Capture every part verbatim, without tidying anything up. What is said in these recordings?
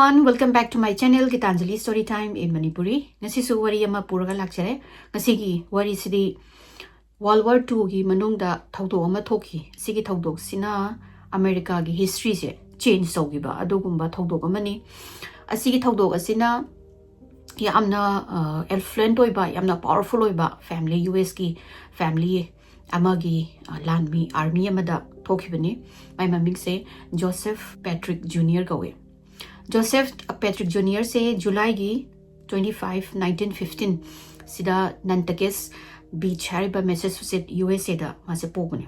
Everyone, welcome back to my channel, Gitanjali Story Time in Manipuri. ꯉꯁꯤꯁꯨ ꯋꯥꯔꯤ ꯑꯃ ꯄꯨꯔꯒ ꯂꯥꯛꯆꯔꯦ꯫ ꯉꯁꯤꯒꯤ ꯋꯥꯔꯤꯁꯤꯗꯤ World War Two ꯒꯤ ꯃꯅꯨꯡꯗ ꯊꯧꯗꯣꯛ ꯑꯃ ꯊꯣꯛꯈꯤ꯫ ꯁꯤꯒꯤ ꯊꯧꯗꯣꯛꯁꯤꯅ ꯑꯃꯦꯔꯤꯀꯥꯒꯤ history ꯁꯦ change ꯇꯧꯈꯤꯕ ꯑꯗꯨꯒꯨꯝꯕ ꯊꯧꯗꯣꯛ ꯑꯃꯅꯤ꯫ ꯑꯁꯤꯒꯤ ꯊꯧꯗꯣꯛ ꯑꯁꯤꯅ ꯌꯥꯝꯅ, ꯑ, influent ꯑꯣꯏꯕ, ꯌꯥꯝꯅ powerful ꯑꯣꯏꯕ family, US ꯀꯤ family ꯑꯃꯒꯤ, ꯑ, ꯂꯥꯟꯃꯤ, army ꯑꯃꯗ ꯊꯣꯛꯈꯤꯕꯅꯤ꯫ ꯃꯥꯏ ꯃꯃꯤꯡꯁꯦ Joseph Patrick Junior ꯀꯧꯏ꯫ Joseph Patrick Junior ꯁꯦ July ꯒꯤ twenty five, nineteen fifteen ꯁꯤꯗ Nantucket Beach ꯍꯥꯏꯔꯤꯕ Massachusetts, USA ꯗ ꯃꯥꯁꯦ ꯄꯣꯛꯄꯅꯦ꯫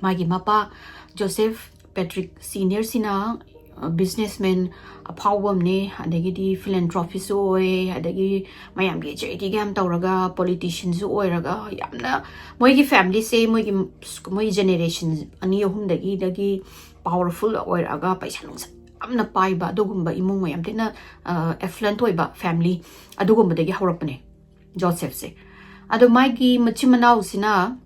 ꯃꯥꯒꯤ ꯃꯄꯥ Joseph Patrick Senior ꯁꯤꯅ, ꯑ, businessman ꯑꯐꯥꯎꯕ ꯑꯃꯅꯦ, ꯑꯗꯒꯤꯗꯤ philanthropist ꯁꯨ ꯑꯣꯏ, ꯑꯗꯒꯤ ꯃꯌꯥꯝꯒꯤ charity ꯒ ꯌꯥꯝ ꯇꯧꯔꯒ, politician ꯁꯨ ꯑꯣꯏꯔꯒ, ꯌꯥꯝꯅ ꯃꯣꯏꯒꯤ family ꯁꯦ, ꯃꯣꯏꯒꯤ, ꯃꯣꯏꯒꯤ generation ꯑꯅꯤ ꯑꯍꯨꯝꯗꯒꯤꯗꯒꯤ powerful ꯑꯣꯏꯔꯛꯑꯒ, ꯄꯩꯁꯥ ꯅꯨꯡꯁꯥ ꯌꯥꯝꯅ ꯄꯥꯏꯕ ꯑꯗꯨꯒꯨꯝꯕ ꯏꯃꯨꯡ, ꯌꯥꯝ ꯊꯤꯅ, ꯑ, affluent ꯑꯣꯏꯕ family ꯑꯗꯨꯒꯨꯝꯕꯗꯒꯤ ꯍꯧꯔꯛꯄꯅꯦ Joseph ꯁꯦ꯫ ꯑꯗꯣ ꯃꯥꯒꯤ ꯃꯆꯤꯟ ꯃꯅꯥꯎꯁꯤꯅ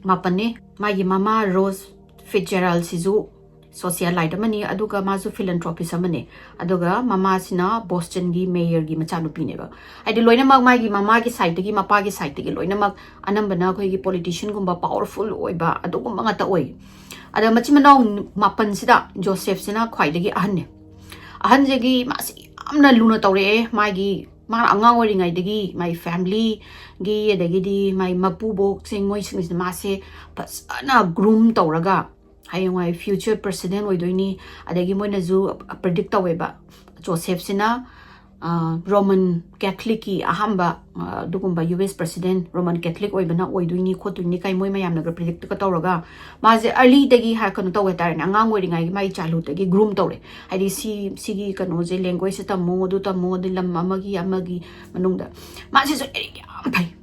ꯃꯥꯄꯟꯅꯦ꯫ ꯃꯥꯒꯤ ꯃꯃꯥ Rose Fitzgerald ꯁꯤꯁꯨ socialite ꯑꯃꯅꯤ, ꯑꯗꯨꯒ ꯃꯥꯁꯨ philanthropist ꯑꯃꯅꯤ, ꯑꯗꯨꯒ ꯃꯃꯥꯁꯤꯅ Boston ꯒꯤ mayor ꯒꯤ ꯃꯆꯥꯅꯨꯄꯤꯅꯦꯕ꯫ ꯍꯥꯏꯗꯤ ꯂꯣꯏꯅꯃꯛ ꯃꯥꯒꯤ ꯃꯃꯥꯒꯤ side ꯇꯒꯤ, ꯃꯄꯥꯒꯤ side ꯇꯒꯤ ꯂꯣꯏꯅꯃꯛ ꯑꯅꯝꯕꯅ ꯑꯩꯈꯣꯏꯒꯤ politician ꯒꯨꯝꯕ powerful ꯑꯣꯏꯕ ꯑꯗꯨꯒꯨꯝꯕ ꯉꯥꯛꯇ ꯑꯣꯏ꯫ ꯑꯗ ꯃꯆꯤꯟ ꯃꯅꯥꯎ ꯃꯥꯄꯟꯁꯤꯗ Joseph ꯁꯤꯅ ꯈ꯭ꯋꯥꯏꯗꯒꯤ ꯑꯍꯟꯅꯦ꯫ ꯑꯍꯟꯁꯤꯒꯤ ꯃꯥꯁꯤ ꯌꯥꯝꯅ ꯂꯨꯅ ꯇꯧꯔꯛꯑꯦ꯫ ꯃꯥꯒꯤ, ꯃꯥꯅ ꯑꯉꯥꯡ ꯑꯣꯏꯔꯤꯉꯩꯗꯒꯤ ꯃꯥꯒꯤ family ꯒꯤ, ꯑꯗꯒꯤꯗꯤ ꯃꯥꯒꯤ ꯃꯄꯨꯕꯣꯛꯁꯤꯡ, ꯃꯣꯏꯁꯤꯡꯁꯤꯅ ꯃꯥꯁꯦ ꯐꯖꯅ groom ꯇꯧꯔꯒ, ꯍꯌꯦꯡꯋꯥꯏ future president ꯑꯣꯏꯗꯣꯏꯅꯤ, ꯑꯗꯒꯤ ꯃꯣꯏꯅꯁꯨ predict ꯇꯧꯋꯦꯕ, Joseph ꯁꯤꯅ, ꯑ, Roman Catholic ꯀꯤ ꯑꯍꯥꯟꯕ, ꯑ, ꯑꯗꯨꯒꯨꯝꯕ US president Roman Catholic ꯑꯣꯏꯕꯅ ꯑꯣꯏꯗꯣꯏꯅꯤ ꯈꯣꯠꯇꯣꯏꯅꯤ ꯀꯥꯏ ꯃꯣꯏ ꯃꯌꯥꯝꯅꯒ predict ꯀ ꯇꯧꯔꯒ, ꯃꯥꯁꯦ early ꯗꯒꯤ ꯍꯥꯏ, ꯀꯩꯅꯣ ꯇꯧꯋꯦ ꯍꯥꯏꯇꯥꯔꯦꯅꯦ, ꯑꯉꯥꯡ ꯑꯣꯏꯔꯤꯉꯩꯒꯤ ꯃꯥꯒꯤ childhood ꯇꯒꯤ groom ꯇꯧꯔꯦ꯫ ꯍꯥꯏꯗꯤ ꯁꯤ, ꯁꯤꯒꯤ ꯀꯩꯅꯣꯁꯦ, language ꯁꯦ ꯇꯝꯃꯣ, ꯑꯗꯨ ꯇꯝꯃꯣ, ꯑꯗꯩ ꯂꯝ ꯑꯃꯒꯤ, ꯑꯃꯒꯤ ꯃꯅꯨꯡꯗ꯫ ꯃꯥꯁꯤꯁꯨ ꯂꯥꯏꯔꯤꯛ ꯌꯥꯝ ꯐꯩ꯫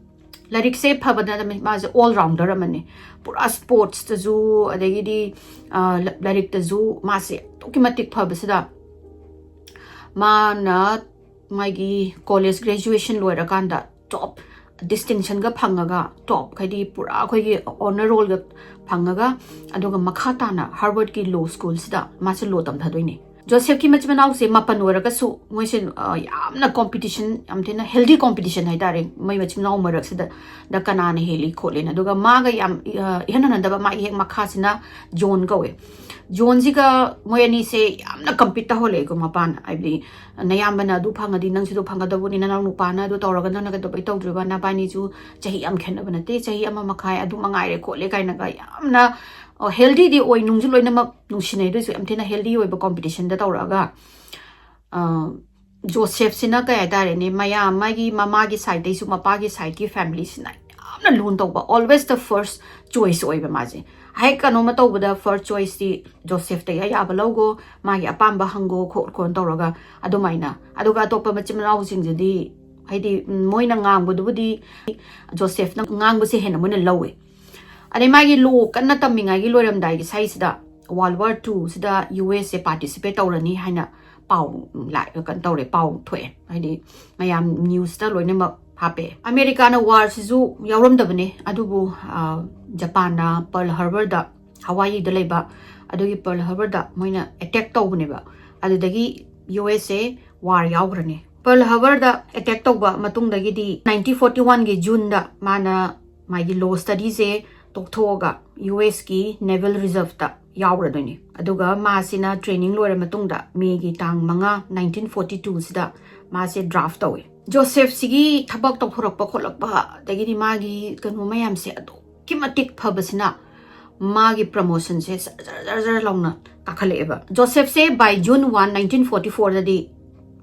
ꯂꯥꯏꯔꯤꯛꯁꯦ ꯐꯕꯗ ꯅꯠꯇꯕ, ꯃꯥꯁꯦ all rounder ꯑꯃꯅꯤ꯫ ꯄꯨꯔꯥ sports ꯇꯁꯨ, ꯑꯗꯒꯤꯗꯤ, ꯑ, ꯂ-, ꯂꯥꯏꯔꯤꯛꯇꯁꯨ ꯃꯥꯁꯦ ꯑꯗꯨꯛꯀꯤ ꯃꯇꯤꯛ ꯐꯕꯁꯤꯗ, ꯃꯥꯅ ꯃꯥꯒꯤ college graduation ꯂꯣꯏꯔꯀꯥꯟꯗ top distinction ꯒ ꯐꯪꯉꯒ, top, ꯍꯥꯏꯗꯤ ꯄꯨꯔꯥ ꯑꯩꯈꯣꯏꯒꯤ honor roll ꯒ ꯐꯪꯉꯒ, ꯑꯗꯨꯒ ꯃꯈꯥ ꯇꯥꯅ Harvard ꯀꯤ law school ꯁꯤꯗ ꯃꯥꯁꯦ law ꯇꯝꯊꯗꯣꯏꯅꯦ꯫ ꯖꯣꯁꯦꯐꯀꯤ ꯃꯆꯤꯟ ꯃꯅꯥꯎꯁꯦ ꯃꯥꯄꯟ ꯑꯣꯏꯔꯒꯁꯨ ꯃꯣꯏꯁꯦ, ꯑ, ꯌꯥꯝꯅ ꯀꯣꯝꯄꯤꯇꯤꯁꯟ, ꯌꯥꯝ ꯊꯤꯅ ꯍꯦꯜꯗꯤ ꯀꯣꯝꯄꯤꯇꯤꯁꯟ ꯍꯥꯏꯇꯥꯔꯦ, ꯃꯣꯏ ꯃꯆꯤꯟ ꯃꯅꯥꯎ ꯃꯔꯛꯁꯤꯗ, ꯗ ꯀꯅꯥꯅ ꯍꯦꯜꯂꯤ ꯈꯣꯠꯂꯤꯅ꯫ ꯑꯗꯨꯒ ꯃꯥꯒ ꯌꯥꯝ, ꯑ, ꯏꯍꯟ ꯍꯟꯅꯗꯕ ꯃꯥꯒꯤ ꯍꯦꯛ ꯃꯈꯥꯁꯤꯅ ꯖꯣꯟ ꯀꯧꯋꯦ꯫ ꯖꯣꯟꯁꯤꯒ ꯃꯣꯏ ꯑꯅꯤꯁꯦ ꯌꯥꯝꯅ ꯀꯝꯄꯤꯠ ꯇꯧꯍꯜꯂꯦꯀꯣ ꯃꯄꯥꯅ, ꯍꯥꯏꯕꯗꯤ ꯅꯌꯥꯝꯕꯅ ꯑꯗꯨ ꯐꯪꯉꯗꯤ ꯅꯪꯁꯨ ꯑꯗꯨ ꯐꯪꯒꯗꯧꯕꯅꯤ, ꯅꯅꯥꯎ ꯅꯨꯄꯥꯅ ꯑꯗꯨ ꯇꯧꯔꯒ ꯅꯪꯅ ꯀꯩꯗꯧꯕꯩ ꯇꯧꯗ꯭ꯔꯤꯕ, ꯅꯕꯥꯅꯤꯁꯨ ꯆꯍꯤ ꯌꯥꯝ ꯈꯦꯠꯅꯕ ꯅꯠꯇꯦ, ꯆꯍꯤ ꯑꯃ ꯃꯈꯥꯏ ꯑꯗꯨ ꯃꯉꯥꯏꯔꯦ ꯈꯣꯠꯂꯦ ꯀꯥꯏꯅꯒ ꯌꯥꯝꯅ, ꯑ, ꯍꯦꯜꯗꯤꯗꯤ ꯑꯣꯏ, ꯅꯨꯡꯁꯨ ꯂꯣꯏꯅꯃꯛ ꯅꯨꯡꯁꯤꯅꯩ, ꯑꯗꯨꯏꯁꯨ ꯌꯥꯝ ꯊꯤꯅ ꯍꯦꯜꯗꯤ ꯑꯣꯏꯕ ꯀꯣꯝꯄꯤꯇꯤꯁꯟꯗ ꯇꯧꯔꯛꯑꯒ, ꯑ, ꯖꯣꯁꯦꯐꯁꯤꯅ ꯀꯩ ꯍꯥꯏꯇꯥꯔꯦꯅꯦ, ꯃꯌꯥꯝ ꯃꯥꯒꯤ ꯃꯃꯥꯒꯤ ꯁꯥꯏꯗꯇꯩꯁꯨ ꯃꯄꯥꯒꯤ ꯁꯥꯏꯗꯀꯤ ꯐꯦꯃꯤꯂꯤꯁꯤꯅ ꯌꯥꯝꯅ ꯂꯨꯅ ꯇꯧꯕ, always the first choice ꯑꯣꯏꯕ ꯃꯥꯁꯦ꯫ ꯍꯦꯛ ꯀꯩꯅꯣꯝꯃ ꯇꯧꯕꯗ first choiceꯇꯤ ꯖꯣꯁꯦꯐꯇꯒꯤ ꯑꯌꯥꯕ ꯂꯧꯒꯣ, ꯃꯥꯒꯤ ꯑꯄꯥꯝꯕ ꯍꯪꯒꯣ ꯈꯣꯠꯈꯣꯅ ꯇꯧꯔꯒ ꯑꯗꯨꯃꯥꯏꯅ꯫ ꯑꯗꯨꯒ ꯑꯇꯣꯞꯄ ꯃꯆꯤꯟ ꯃꯅꯥꯎꯁꯤꯡꯁꯤꯗꯤ, ꯍꯥꯏꯗꯤ, ꯎꯝ, ꯃꯣꯏꯅ ꯉꯥꯡꯕꯗꯨꯕꯨꯗꯤ ꯖꯣꯁꯦꯐꯅ ꯉꯥꯡꯕꯁꯦ ꯍꯦꯟꯅ ꯃꯣꯏꯅ ꯂꯧꯋꯦ꯫ ꯑꯗꯩ ꯃꯥꯒꯤ ꯂꯣ ꯀꯟꯅ ꯇꯝꯃꯤꯉꯩꯒꯤ ꯂꯣꯏꯔꯝꯗꯥꯏꯒꯤ ꯁꯥꯏꯁꯤꯗ World War Two ꯁꯤꯗ ꯌꯨ ꯑꯦꯁ ꯁꯦ ꯄꯥꯔꯇꯤꯁꯤꯄꯦꯠ ꯇꯧꯔꯅꯤ ꯍꯥꯏꯅ ꯄꯥꯎ ꯂꯥꯛ-, ꯀꯩꯅꯣ ꯇꯧꯔꯦ, ꯄꯥꯎ ꯊꯣꯛꯑꯦ, ꯍꯥꯏꯗꯤ ꯃꯌꯥꯝ ꯅ꯭ꯌꯨꯁꯇ ꯂꯣꯏꯅꯃꯛ ꯍꯥꯞꯄꯦ꯫ ꯑꯃꯦꯔꯤꯀꯥꯅ ꯋꯥꯔꯁꯤꯁꯨ ꯌꯥꯎꯔꯝꯗꯕꯅꯦ, ꯑꯗꯨꯕꯨ, ꯑ, ꯖꯄꯥꯟꯅ ꯄꯔꯜ ꯍꯥꯔꯕꯔꯗ, ꯍꯋꯥꯏꯗ ꯂꯩꯕ ꯑꯗꯨꯒꯤ ꯄꯔꯜ ꯍꯥꯔꯕꯔꯗ ꯃꯣꯏꯅ ꯑꯦꯇꯦꯛ ꯇꯧꯕꯅꯦꯕ꯫ ꯑꯗꯨꯗꯒꯤ ꯌꯨ ꯑꯦꯁ ꯑꯦ ꯋꯥꯔ ꯌꯥꯎꯈ꯭ꯔꯅꯤ꯫ ꯄꯔꯜ ꯍꯥꯔꯕꯔꯗ ꯑꯦꯇꯦꯛ ꯇꯧꯕ ꯃꯇꯨꯡꯗꯒꯤꯗꯤ nineteen forty one ꯒꯤ ꯖꯨꯟꯗ ꯃꯥꯅ ꯃꯥꯒꯤ ꯂꯣ ꯁ꯭ꯇꯗꯤꯁꯦ ꯇꯣꯛꯊꯣꯛꯑꯒ ꯌꯨ ꯑꯦꯁꯀꯤ ꯅꯦꯚꯦꯜ ꯔꯤꯖꯔꯚꯇ ꯌꯥꯎꯔꯗꯣꯏꯅꯤ꯫ ꯑꯗꯨꯒ ꯃꯥꯁꯤꯅ ꯇ꯭ꯔꯦꯅꯤꯡ ꯂꯣꯏꯔ ꯃꯇꯨꯡꯗ ꯃꯦꯒꯤ ꯇꯥꯡ ꯃꯉꯥ, nineteen forty two ꯁꯤꯗ ꯃꯥꯁꯦ ꯗ꯭ꯔꯥꯐ ꯇꯧꯋꯦ꯫ ꯖꯣꯁꯦꯐꯁꯤꯒꯤ ꯊꯕꯛ ꯇꯧꯊꯣꯔꯛꯄ ꯈꯣꯠꯂꯛꯄ, ꯑꯗꯒꯤꯗꯤ ꯃꯥꯒꯤ ꯀꯩꯅꯣ ꯃꯌꯥꯝꯁꯦ ꯑꯗꯨꯛꯀꯤ ꯃꯇꯤꯛ ꯐꯕꯁꯤꯅ ꯃꯥꯒꯤ ꯄ꯭ꯔꯃꯣꯁꯟꯁꯦ ꯖꯔ ꯖꯔ ꯖꯔ ꯖꯔ ꯂꯥꯎꯅ ꯀꯥꯈꯠꯂꯛꯑꯦꯕ꯫ ꯖꯣꯁꯦꯐꯁꯦ by June one, nineteen forty four ꯗꯗꯤ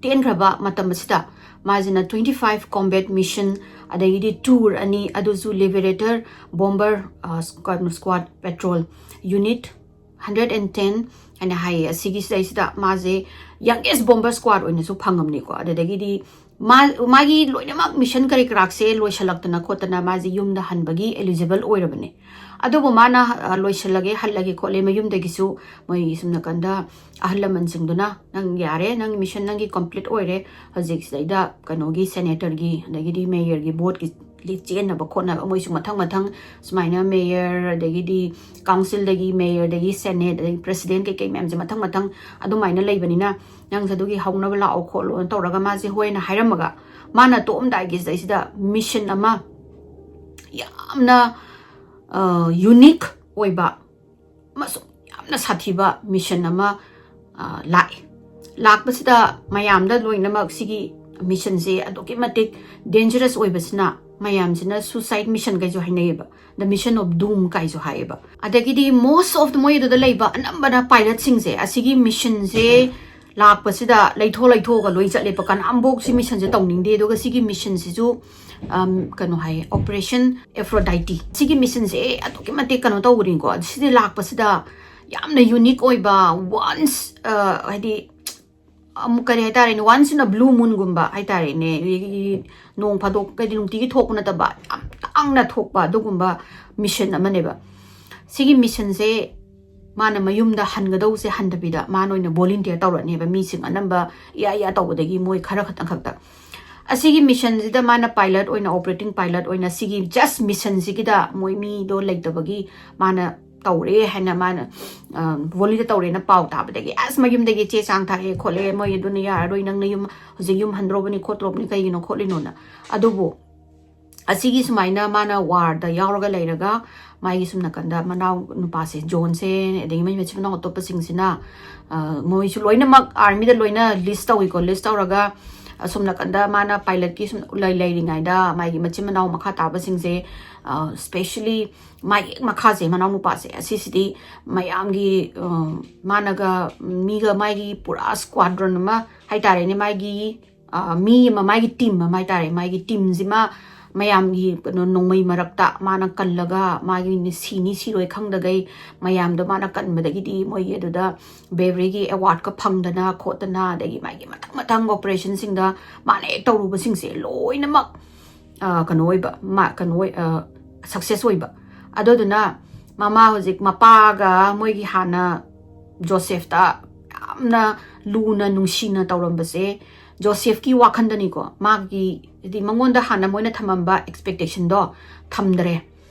ꯇꯦꯟꯈ꯭ꯔꯕ ꯃꯇꯝ ꯑꯁꯤꯗ ꯃꯥꯁꯤꯅ twenty five combat mission, ꯑꯗꯒꯤꯗꯤ tour ꯑꯅꯤ, ꯑꯗꯨꯁꯨ Liberator bomber, ꯑ, squad, squad patrol unit hundred and ten ꯍꯥꯏꯅ ꯍꯥꯏꯌꯦ꯫ ꯑꯁꯤꯒꯤ ꯁꯤꯗꯩꯁꯤꯗ ꯃꯥꯁꯦ youngest bomber squad ꯑꯣꯏꯅꯁꯨ ꯐꯪꯉꯝꯅꯤꯀꯣ꯫ ꯑꯗꯨꯗꯒꯤꯗꯤ ꯃꯥ-, ꯃꯥꯒꯤ ꯂꯣꯏꯅꯃꯛ ꯃꯤꯁꯟ ꯀꯔꯤ ꯀꯔꯥꯛꯁꯦ ꯂꯣꯏꯁꯤꯜꯂꯛꯇꯅ ꯈꯣꯠꯇꯅ ꯃꯥꯁꯦ ꯌꯨꯝꯗ ꯍꯟꯕꯒꯤ eligible ꯑꯣꯏꯔꯕꯅꯦ꯫ ꯑꯗꯨꯕꯨ ꯃꯥꯅ, ꯑ, ꯂꯣꯏꯁꯤꯜꯂꯒꯦ, ꯍꯜꯂꯒꯦ ꯈꯣꯠꯂꯦ, ꯃꯌꯨꯝꯗꯒꯤꯁꯨ ꯃꯣꯏ ꯁꯨꯝ ꯅꯥꯀꯟꯗ ꯑꯍꯜ ꯂꯃꯟꯁꯤꯡꯗꯨꯅ, "ꯅꯪ ꯌꯥꯔꯦ, ꯅꯪ ꯃꯤꯁꯟ ꯅꯪꯒꯤ ꯀꯝꯄ꯭ꯂꯤꯠ ꯑꯣꯏꯔꯦ, ꯍꯧꯖꯤꯛ ꯁꯤꯗꯩꯗ ꯀꯩꯅꯣꯒꯤ ꯁꯦꯅꯦꯇꯔꯒꯤ ꯑꯗꯒꯤꯗꯤ ꯃꯦꯌꯔꯒꯤ ꯕꯣꯠꯀꯤ ꯆꯦꯟꯅꯕ ꯈꯣꯠꯅꯕ ꯃꯣꯏꯁꯨ ꯃꯊꯪ ꯃꯊꯪ ꯁꯨꯃꯥꯏꯅ mayor, ꯑꯗꯒꯤꯗꯤ councilꯗꯒꯤ, mayorꯗꯒꯤ senate, ꯑꯗꯒꯤ president ꯀꯩꯀꯩ ꯃꯌꯥꯝꯁꯦ ꯃꯊꯪ ꯃꯊꯪ ꯑꯗꯨꯃꯥꯏꯅ ꯂꯩꯕꯅꯤꯅ, ꯅꯪꯁꯦ ꯑꯗꯨꯒꯤ ꯍꯧꯅꯕ ꯂꯥꯛꯑꯣ ꯈꯣꯠꯂꯣꯅ ꯇꯧꯔꯒ ꯃꯥꯁꯦ ꯍꯣꯏꯅ ꯍꯥꯏꯔꯝꯃꯒ, ꯃꯥꯅ ꯇꯣꯛꯑꯝꯗꯥꯏꯒꯤ ꯁꯤꯗꯩꯁꯤꯗ mission ꯑꯃ ꯌꯥꯝꯅ unique ꯑꯣꯏꯕ ꯑꯃꯁꯨꯡ ꯌꯥꯝꯅ ꯁꯥꯊꯤꯕ mission ꯑꯃ ꯂꯥꯛꯑꯦ꯫ ꯂꯥꯛꯄꯁꯤꯗ ꯃꯌꯥꯝꯗ ꯂꯣꯏꯅꯃꯛ ꯁꯤꯒꯤ missionꯁꯦ ꯑꯗꯨꯛꯀꯤ ꯃꯇꯤꯛ dangerous ꯑꯣꯏꯕꯁꯤꯅ ꯃꯌꯥꯝꯁꯤꯅ suicide mission ꯀꯥꯏꯁꯨ ꯍꯥꯏꯅꯩꯌꯦꯕ, the mission of doom ꯀꯥꯏꯁꯨ ꯍꯥꯏꯌꯦꯕ꯫ ꯑꯗꯒꯤꯗꯤ most of the ꯃꯣꯏ ꯑꯗꯨꯗ ꯂꯩꯕ ꯑꯅꯝꯕꯅ pilotꯁꯤꯡꯁꯦ ꯑꯁꯤꯒꯤ missionꯁꯦ ꯂꯥꯛꯄꯁꯤꯗ ꯂꯩꯊꯣꯛ ꯂꯩꯊꯣꯛꯑꯒ ꯂꯣꯏ ꯆꯠꯂꯦꯕ꯫ ꯀꯅꯥꯝꯐꯧ ꯁꯤ missionꯁꯦ ꯇꯧꯅꯤꯡꯗꯦ꯫ ꯑꯗꯨꯒ ꯁꯤꯒꯤ missionꯁꯤꯁꯨ ꯀꯩꯅꯣ ꯍꯥꯏꯌꯦ, Operation Aphrodite꯫ ꯁꯤꯒꯤ missionꯁꯦ ꯑꯗꯨꯛꯀꯤ ꯃꯇꯤꯛ ꯀꯩꯅꯣ ꯇꯧꯕꯅꯤꯀꯣ꯫ ꯁꯤꯗꯤ ꯂꯥꯛꯄꯁꯤꯗ ꯌꯥꯝꯅ unique ꯑꯣꯏꯕ, once ꯍꯥꯏꯗꯤ ꯑꯃꯨꯛ ꯀꯔꯤ ꯍꯥꯏꯇꯥꯔꯦꯅꯦ, once in a blue moonꯒꯨꯝꯕ ꯍꯥꯏꯇꯥꯔꯦꯅꯦ, ꯅꯣꯡ ꯐꯥꯗꯣꯛ, ꯍꯥꯏꯗꯤ ꯅꯨꯡꯇꯤꯒꯤ ꯊꯣꯛꯄ ꯅꯠꯇꯕ ꯌꯥꯝ ꯇꯥꯡꯅ ꯊꯣꯛꯄ ꯑꯗꯨꯒꯨꯝꯕ mission ꯑꯃꯅꯦꯕ꯫ ꯁꯤꯒꯤ missionꯁꯦ ꯃꯥꯅ ꯃꯌꯨꯝꯗ ꯍꯟꯒꯗꯧꯁꯦ ꯍꯟꯗꯕꯤꯗ ꯃꯥꯅ ꯑꯣꯏꯅ volunteer ꯇꯧꯔꯅꯦꯕ, ꯃꯤꯁꯤꯡ ꯑꯅꯝꯕ ꯏꯌꯥ ꯏꯌꯥ ꯇꯧꯕꯗꯒꯤ ꯃꯣꯏ ꯈꯔ ꯈꯛꯇꯪ ꯈꯛꯇ꯫ ꯑꯁꯤꯒꯤ missionꯁꯤꯗ ꯃꯥꯅ pilot ꯑꯣꯏꯅ, operating pilot ꯑꯣꯏꯅ ꯁꯤꯒꯤ just missionꯁꯤꯒꯤꯗ ꯃꯣꯏ ꯃꯤꯗꯣ ꯂꯩꯇꯕꯒꯤ ꯃꯥꯅ ꯇꯧꯔꯦ ꯍꯥꯏꯅ, ꯃꯥꯅ volunteer ꯇꯧꯔꯦꯅ ꯄꯥꯎ ꯇꯥꯕꯗꯒꯤ ꯑꯁ ꯃꯌꯨꯝꯗꯒꯤ ꯆꯦ ꯆꯥꯡ ꯊꯥꯔꯛꯑꯦ ꯈꯣꯠꯂꯦ, ꯃꯣꯏ ꯑꯗꯨꯅ ꯌꯥꯔꯔꯣꯏ, ꯅꯪ ꯅꯌꯨꯝ ꯍꯧꯖꯤꯛ ꯌꯨꯝ ꯍꯟꯗ꯭ꯔꯣꯕꯅꯤ ꯈꯣꯠꯇ꯭ꯔꯣꯕꯅꯤ ꯀꯩꯒꯤꯅꯣ ꯈꯣꯠꯂꯤꯅꯣꯅ꯫ ꯑꯗꯨꯕꯨ ꯑꯁꯤꯒꯤ ꯁꯨꯃꯥꯏꯅ ꯃꯥꯅ warꯗ ꯌꯥꯎꯔꯒ ꯂꯩꯔꯒ ꯃꯥꯒꯤ ꯁꯨꯝ ꯅꯥꯀꯟꯗ ꯃꯅꯥꯎ ꯅꯨꯄꯥꯁꯦ ꯖꯣꯟꯁꯦ, ꯑꯗꯒꯤ ꯃꯣꯏ ꯃꯆꯤꯟ ꯃꯅꯥꯎ ꯑꯇꯣꯞꯄꯁꯤꯡꯁꯤꯅ ꯃꯣꯏꯁꯨ ꯂꯣꯏꯅꯃꯛ armyꯗ ꯂꯣꯏꯅ list ꯇꯧꯏꯀꯣ꯫ List ꯇꯧꯔꯒ ꯑꯁꯨꯝ ꯅꯥꯀꯟꯗ ꯃꯥꯅ pilotꯀꯤ ꯁꯨꯝ ꯂꯩ-, ꯂꯩꯔꯤꯉꯩꯗ ꯃꯥꯒꯤ ꯃꯆꯤꯟ ꯃꯅꯥꯎ ꯃꯈꯥ ꯇꯥꯕꯁꯤꯡꯁꯦ, specially ꯃꯥꯒꯤ ꯍꯦꯛ ꯃꯈꯥꯁꯦ, ꯃꯅꯥꯎ ꯅꯨꯄꯥꯁꯦ, ꯑꯁꯤꯁꯤꯗꯤ ꯃꯌꯥꯝꯒꯤ ꯃꯥꯅꯒ ꯃꯤꯒ ꯃꯥꯒꯤ ꯄꯨꯔꯥ squadron ꯑꯃ ꯍꯥꯏꯇꯥꯔꯦꯅꯦ, ꯃꯥꯒꯤ ꯃꯤ ꯑꯃ, ꯃꯥꯒꯤ team ꯑꯃ ꯍꯥꯏꯇꯥꯔꯦ, ꯃꯥꯒꯤ teamꯁꯤꯃ ꯃꯌꯥꯝꯒꯤ ꯀꯩꯅꯣ ꯅꯣꯡꯃꯩ ꯃꯔꯛꯇ ꯃꯥꯅ ꯀꯜꯂꯒ ꯃꯥꯒꯤ ꯁꯤꯅꯤ ꯁꯤꯔꯣꯏ ꯈꯪꯗꯈꯩ ꯃꯌꯥꯝꯗꯣ ꯃꯥꯅ ꯀꯟꯕꯗꯒꯤꯗꯤ ꯃꯣꯏꯒꯤ ꯑꯗꯨꯗ braveryꯒꯤ awardꯀ ꯐꯪꯗꯅ ꯈꯣꯠꯇꯅ, ꯑꯗꯒꯤ ꯃꯥꯒꯤ ꯃꯊꯪ ꯃꯊꯪ operationꯁꯤꯡꯗ ꯃꯥꯅ ꯍꯦꯛ ꯇꯧꯔꯨꯕꯁꯤꯡꯁꯦ ꯂꯣꯏꯅꯃꯛ ꯀꯩꯅꯣ ꯑꯣꯏꯕ, ꯃꯥ ꯀꯩꯅꯣ ꯑꯣꯏ, success ꯑꯣꯏꯕ꯫ ꯑꯗꯨꯗꯨꯅ ꯃꯃꯥ ꯍꯧꯖꯤꯛ ꯃꯄꯥꯒ ꯃꯣꯏꯒꯤ ꯍꯥꯟꯅ ꯖꯣꯁꯦꯐꯇ ꯌꯥꯝꯅ ꯂꯨꯅ ꯅꯨꯡꯁꯤꯅ ꯇꯧꯔꯝꯕꯁꯦ ꯖꯣꯁꯦꯐꯀꯤ ꯋꯥꯈꯟꯗꯅꯤꯀꯣ, ꯃꯥꯒꯤ, ꯍꯥꯏꯗꯤ, ꯃꯉꯣꯟꯗ ꯍꯥꯟꯅ ꯃꯣꯏꯅ ꯊꯝꯃꯝꯕ expectationꯗꯣ ꯊꯝꯗ꯭ꯔꯦ꯫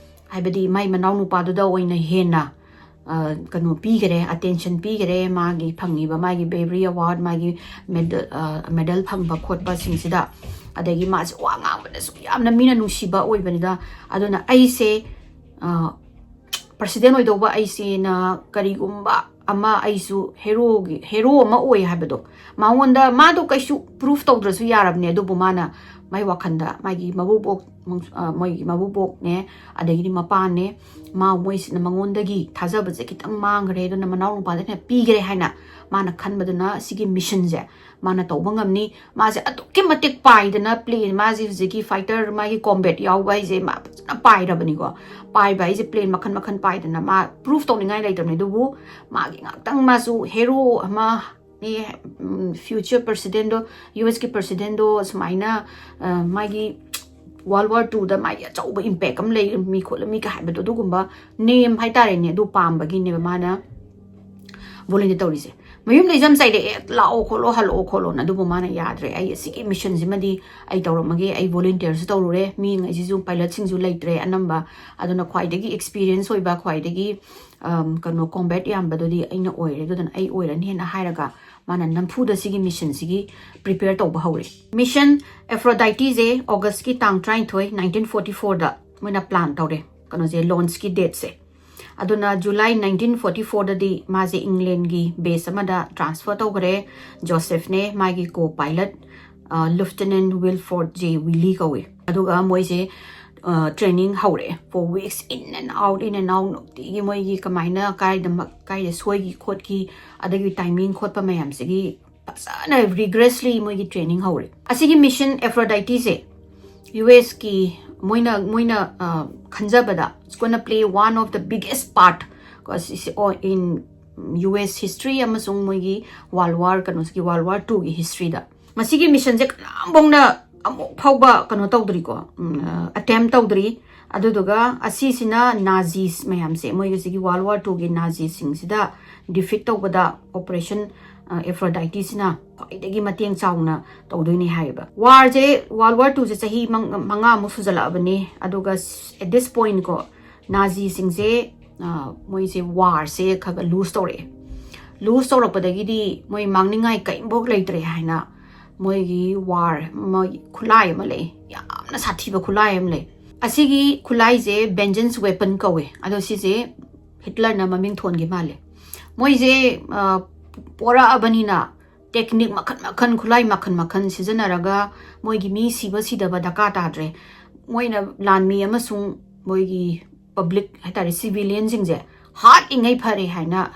ꯍꯥꯏꯕꯗꯤ, ꯃꯥꯏ ꯃꯅꯥꯎ ꯅꯨꯄꯥꯗꯨꯗ ꯑꯣꯏꯅ ꯍꯦꯟꯅ, ꯑ, ꯀꯩꯅꯣ ꯄꯤꯈꯔꯦ, attention ꯄꯤꯈꯔꯦ, ꯃꯥꯒꯤ ꯐꯪꯉꯤꯕ, ꯃꯥꯒꯤ Bravery Award, ꯃꯥꯒꯤ medal, ꯑ, medal ꯐꯪꯕ ꯈꯣꯠꯄꯁꯤꯡꯁꯤꯗ꯫ ꯑꯗꯒꯤ ꯃꯥꯁꯦ ꯋꯥ ꯉꯥꯡꯕꯗꯁꯨ ꯌꯥꯝꯅ ꯃꯤꯅ ꯅꯨꯡꯁꯤꯕ ꯑꯣꯏꯕꯅꯤꯗ꯫ ꯑꯗꯨꯅ ꯑꯩꯁꯦ, ꯑ, president ꯑꯣꯏꯗꯧꯕ ꯑꯩꯁꯦꯅ ꯀꯔꯤꯒꯨꯝꯕ ꯑꯃ, ꯑꯩꯁꯨ heroꯒꯤ, hero ꯑꯃ ꯑꯣꯏ ꯍꯥꯏꯕꯗꯣ, ꯃꯉꯣꯟꯗ, ꯃꯥꯗꯣ ꯀꯩꯁꯨ prove ꯇꯧꯗ꯭ꯔꯁꯨ ꯌꯥꯔꯕꯅꯦ, ꯑꯗꯨꯕꯨ ꯃꯥꯅ ꯃꯥꯏ ꯋꯥꯈꯟꯗ ꯃꯥꯒꯤ ꯃꯕꯨꯕꯣꯛ, ꯑ, ꯃꯣꯏꯒꯤ ꯃꯕꯨꯕꯣꯛꯅꯦ, ꯑꯗꯒꯤꯗꯤ ꯃꯄꯥꯅꯦ, ꯃꯥ, ꯃꯣꯏꯁꯤꯅ ꯃꯉꯣꯟꯗꯒꯤ ꯊꯥꯖꯕꯁꯦ ꯈꯤꯇꯪ ꯃꯥꯡꯈ꯭ꯔꯦ, ꯑꯗꯨꯅ ꯃꯅꯥꯎ ꯅꯨꯄꯥꯗ ꯍꯦꯟꯅ ꯄꯤꯈ꯭ꯔꯦ ꯍꯥꯏꯅ ꯃꯥꯅ ꯈꯟꯕꯗꯨꯅ ꯁꯤꯒꯤ missionꯁꯦ ꯃꯥꯅ ꯇꯧꯕ ꯉꯝꯅꯤ꯫ ꯃꯥꯁꯦ ꯑꯗꯨꯛꯀꯤ ꯃꯇꯤꯛ ꯄꯥꯏꯗꯅ plane, ꯃꯥꯁꯦ ꯍꯧꯖꯤꯛꯀꯤ fighter, ꯃꯥꯒꯤ combat ꯌꯥꯎꯕ ꯍꯥꯏꯁꯦ ꯃꯥ ꯐꯖꯅ ꯄꯥꯏꯔꯕꯅꯤꯀꯣ꯫ ꯄꯥꯏꯕ ꯍꯥꯏꯁꯦ plane ꯃꯈꯜ ꯃꯈꯜ ꯄꯥꯏꯗꯅ ꯃꯥ prove ꯇꯧꯅꯤꯡꯉꯥꯏ ꯂꯩꯇꯕꯅꯤ, ꯑꯗꯨꯕꯨ ꯃꯥꯒꯤ ꯉꯥꯛꯇꯪ ꯃꯥꯁꯨ hero ꯑꯃ ꯅꯦ, ꯎꯝ, future presidentꯗꯣ, USꯀꯤ presidentꯗꯣ ꯁꯨꯃꯥꯏꯅ, ꯑ, ꯃꯥꯒꯤ World War twoꯗ ꯃꯥꯒꯤ ꯑꯆꯧꯕ impact ꯑꯃ ꯂꯩꯔꯝꯃꯤ ꯈꯣꯠꯂꯝꯃꯤ ꯀ ꯍꯥꯏꯕꯗꯣ, ꯑꯗꯨꯒꯨꯝꯕ name ꯍꯥꯏꯇꯥꯔꯦꯅꯦ, ꯑꯗꯨ ꯄꯥꯝꯕꯒꯤꯅꯦꯕ ꯃꯥꯅ volunteer ꯇꯧꯔꯤꯁꯦ꯫ ꯃꯌꯨꯝꯗꯩꯁꯨ ꯌꯥꯝ ꯆꯩꯔꯛꯑꯦ, "ꯂꯥꯛꯑꯣ ꯈꯣꯠꯂꯣ, ꯍꯜꯂꯛꯑꯣ ꯈꯣꯠꯂꯣꯅ", ꯑꯗꯨꯕꯨ ꯃꯥꯅ ꯌꯥꯗ꯭ꯔꯦ, "ꯑꯩ ꯑꯁꯤꯒꯤ missionꯁꯤꯃꯗꯤ ꯑꯩ ꯇꯧꯔꯝꯃꯒꯦ, ꯑꯩ volunteerꯁꯨ ꯇꯧꯔꯨꯔꯦ, ꯃꯤꯉꯩꯁꯤꯁꯨ pilotꯁꯤꯡꯁꯨ ꯂꯩꯇ꯭ꯔꯦ ꯑꯅꯝꯕ, ꯑꯗꯨꯅ ꯈ꯭ꯋꯥꯏꯗꯒꯤ experience ꯑꯣꯏꯕ, ꯈ꯭ꯋꯥꯏꯗꯒꯤ, ꯑꯝ, ꯀꯩꯅꯣ, combat ꯌꯥꯝꯕꯗꯨꯗꯤ ꯑꯩꯅ ꯑꯣꯏꯔꯦ, ꯑꯗꯨꯗꯨꯅ ꯑꯩ ꯑꯣꯏꯔꯅꯤꯅ" ꯍꯥꯏꯔꯒ ꯃꯥꯅ ꯅꯝꯐꯨꯗ ꯁꯤꯒꯤ missionꯁꯤꯒꯤ prepare ꯇꯧꯕ ꯍꯧꯔꯦ꯫ Mission Aphroditeꯁꯦ Augustꯀꯤ ꯇꯥꯡ ꯇꯔꯥꯅꯤꯊꯣꯏ, nineteen forty fourꯗ ꯃꯣꯏꯅ plan ꯇꯧꯔꯦ, ꯀꯩꯅꯣꯁꯦ, launchꯀꯤ dateꯁꯦ꯫ ꯑꯗꯨꯅ July nineteen forty fourꯗꯗꯤ ꯃꯥꯁꯦ Englandꯒꯤ base ꯑꯃꯗ transfer ꯇꯧꯈ꯭ꯔꯦ꯫ ꯖꯣꯁꯦꯐꯅꯦ, ꯃꯥꯒꯤ co-pilot, ꯑ, Lieutenant Wilford J Wheeler ꯀꯧꯏ꯫ ꯑꯗꯨꯒ ꯃꯣꯏꯁꯦ, ꯑ, training ꯍꯧꯔꯛꯑꯦ꯫ For weeks, in and out, in and out, ꯅꯨꯡꯇꯤꯒꯤ ꯃꯣꯏꯒꯤ ꯀꯃꯥꯏꯅ, ꯀꯥꯏꯗ ꯃ-, ꯀꯥꯏꯗ ꯁꯣꯏꯈꯤ ꯈꯣꯠꯈꯤ, ꯑꯗꯒꯤ timing ꯈꯣꯠꯄ ꯃꯌꯥꯝꯁꯤꯒꯤ ꯐꯖꯅ rigorously ꯃꯣꯏꯒꯤ training ꯍꯧꯔꯦ꯫ ꯑꯁꯤꯒꯤ Mission Aphroditeꯁꯦ USꯀꯤ ꯃꯣꯏꯅ, ꯃꯣꯏꯅ, ꯑ, ꯈꯟꯖꯕꯗ, it's gonna play one of the biggest part ꯀꯣ, ꯁꯤ, ꯁꯤ, ꯑꯣ, in US history ꯑꯃꯁꯨꯡ ꯃꯣꯏꯒꯤ World War, ꯀꯩꯅꯣꯁꯤꯒꯤ World War twoꯒꯤ historyꯗ꯫ ꯃꯁꯤꯒꯤ missionꯁꯦ ꯀꯅꯥꯝꯐꯥꯎꯅ ꯑꯃꯨꯛ ꯐꯥꯎꯕ ꯀꯩꯅꯣ ꯇꯧꯗ꯭ꯔꯤꯀꯣ, ꯎꯝ, ꯑ, attempt ꯇꯧꯗ꯭ꯔꯤ꯫ ꯑꯗꯨꯗꯨꯒ ꯑꯁꯤꯁꯤꯅ Nazis ꯃꯌꯥꯝꯁꯦ, ꯃꯣꯏꯒꯤ ꯁꯤꯒꯤ World War twoꯒꯤ Nazisꯁꯤꯡꯁꯤꯗ defeat ꯇꯧꯕꯗ, operation, ꯑꯦꯐ꯭ꯔꯣꯗꯥꯏꯇꯤꯁꯤꯅ ꯈ꯭ꯋꯥꯏꯗꯒꯤ ꯃꯇꯦꯡ ꯆꯥꯎꯅ ꯇꯧꯗꯣꯏꯅꯦ ꯍꯥꯏꯌꯦꯕ꯫ ꯋꯥꯔꯁꯦ, ꯋꯥꯔꯜ ꯋꯥꯔ ꯇꯨꯁꯦ ꯆꯍꯤ ꯃꯪ- ꯃꯉꯥꯃꯨꯛ ꯁꯨꯖꯜꯂꯛꯑꯕꯅꯦ꯫ ꯑꯗꯨꯒ ꯁ- at this point ꯀꯣ, ꯅꯥꯖꯤꯁꯤꯡꯁꯦ, ꯑ, ꯃꯣꯏꯁꯦ ꯋꯥꯔꯁꯦ ꯈꯔ ꯈꯔ ꯂꯨꯖ ꯇꯧꯔꯛꯑꯦ꯫ ꯂꯨꯖ ꯇꯧꯔꯛꯄꯗꯒꯤꯗꯤ ꯃꯣꯏ ꯃꯥꯡꯅꯤꯡꯉꯥꯏ ꯀꯔꯤꯝꯐꯥꯎ ꯂꯩꯇ꯭ꯔꯦ ꯍꯥꯏꯅ ꯃꯣꯏꯒꯤ ꯋꯥꯔ, ꯃꯣꯏ ꯈꯨꯠꯂꯥꯏ ꯑꯃ ꯂꯩ, ꯌꯥꯝꯅ ꯁꯥꯊꯤꯕ ꯈꯨꯠꯂꯥꯏ ꯑꯃ ꯂꯩ꯫ ꯑꯁꯤꯒꯤ ꯈꯨꯠꯂꯥꯏꯁꯦ vengeance weapon ꯀꯧꯋꯦ꯫ ꯑꯗꯣ ꯁꯤꯁꯦ ꯍꯤꯠꯂꯔꯅ ꯃꯃꯤꯡ ꯊꯣꯟꯈꯤ ꯃꯥꯜꯂꯦ꯫ ꯃꯣꯏꯁꯦ, ꯑ, ꯄꯣꯔꯛꯑꯕꯅꯤꯅ ꯇꯦꯛꯅꯤꯛ ꯃꯈꯜ ꯃꯈꯜ, ꯈꯨꯠꯂꯥꯏ ꯃꯈꯜ ꯃꯈꯜ ꯁꯤꯖꯤꯟꯅꯔꯒ ꯃꯣꯏꯒꯤ ꯃꯤ ꯁꯤꯕ ꯁꯤꯗꯕ ꯗꯔꯀꯥꯔ ꯇꯥꯗ꯭ꯔꯦ꯫ ꯃꯣꯏꯅ ꯂꯥꯟꯃꯤ ꯑꯃꯁꯨꯡ ꯃꯣꯏꯒꯤ ꯄꯕ꯭ꯂꯤꯛ ꯍꯥꯏꯇꯥꯔꯦ, ꯁꯤꯚꯤꯂꯤꯌꯟꯁꯤꯡꯁꯦ ꯍꯥꯠꯂꯤꯉꯩ ꯐꯔꯦ ꯍꯥꯏꯅ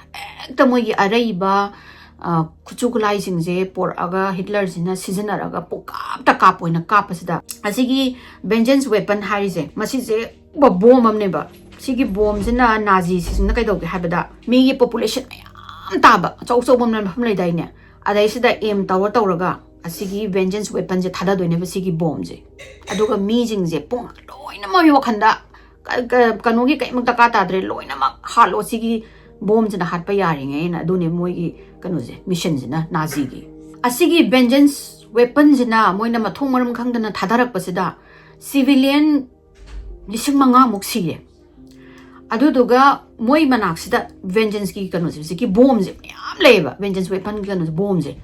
ꯍꯦꯛꯇ ꯃꯣꯏꯒꯤ ꯑꯔꯩꯕ, ꯑ, ꯈꯨꯠꯁꯨ ꯈꯨꯠꯂꯥꯏꯁꯤꯡꯁꯦ ꯄꯣꯔꯛꯑꯒ ꯍꯤꯠꯂꯔꯁꯤꯅ ꯁꯤꯖꯤꯟꯅꯔꯒ ꯄꯨꯡꯀꯥꯞꯇ ꯀꯥꯞꯄ ꯑꯣꯏꯅ ꯀꯥꯞꯄꯁꯤꯗ, ꯑꯁꯤꯒꯤ vengeance weapon ꯍꯥꯏꯔꯤꯁꯦ, ꯃꯁꯤꯁꯦ ꯕꯣꯝ ꯑꯃꯅꯦꯕ꯫ ꯁꯤꯒꯤ ꯕꯣꯝꯁꯤꯅ ꯅꯥꯖꯤꯁꯤꯡꯅ ꯀꯩꯗꯧꯒꯦ ꯍꯥꯏꯕꯗ, ꯃꯤꯒꯤ ꯄꯣꯄꯨꯂꯦꯁꯟ ꯃꯌꯥꯝ ꯇꯥꯕ ꯑꯆꯧ ꯑꯆꯧꯕ ꯃꯐꯝ ꯂꯩꯗꯥꯏꯅꯦ, ꯑꯗꯩꯁꯤꯗ ꯑꯦꯝ ꯇꯧꯔ ꯇꯧꯔꯒ ꯑꯁꯤꯒꯤ vengeance weaponꯁꯦ ꯊꯥꯗꯗꯣꯏꯅꯦꯕ, ꯁꯤꯒꯤ ꯕꯣꯝꯁꯦ꯫ ꯑꯗꯨꯒ ꯃꯤꯁꯤꯡꯁꯦ ꯄꯨꯡ ꯂꯣꯏꯅꯃꯛ ꯋꯥꯈꯟꯗ ꯀ- ꯀ- ꯀꯩꯅꯣꯒꯤ ꯀꯔꯤꯃꯨꯛ ꯗꯔꯀꯥꯔ ꯇꯥꯗ꯭ꯔꯦ, ꯂꯣꯏꯅꯃꯛ ꯍꯥꯠꯂꯣ, ꯁꯤꯒꯤ ꯕꯣꯝꯁꯤꯅ ꯍꯥꯠꯄ ꯌꯥꯔꯤꯉꯩꯅ꯫ ꯑꯗꯨꯅꯦ ꯃꯣꯏꯒꯤ ꯀꯩꯅꯣꯁꯦ, ꯃꯤꯁꯟꯁꯤꯅ, ꯅꯥꯖꯤꯒꯤ꯫ ꯑꯁꯤꯒꯤ vengeance weaponꯁꯤꯅ ꯃꯣꯏꯅ ꯃꯊꯣꯡ ꯃꯔꯝ ꯈꯪꯗꯅ ꯊꯥꯗꯔꯛꯄꯁꯤꯗ ꯁꯤꯚꯤꯂꯤꯌꯟ ꯂꯤꯁꯤꯡ ꯃꯉꯥꯃꯨꯛ ꯁꯤꯔꯦ꯫ ꯑꯗꯨꯗꯨꯒ ꯃꯣꯏ ꯃꯅꯥꯛꯁꯤꯗ vengeanceꯀꯤ ꯀꯩꯅꯣꯁꯦ, ꯍꯧꯖꯤꯛꯀꯤ ꯕꯣꯝꯁꯦ ꯃꯌꯥꯝ ꯂꯩꯌꯦꯕ, vengeance weaponꯒꯤ ꯀꯩꯅꯣꯁꯦ, ꯕꯣꯝꯁꯦ꯫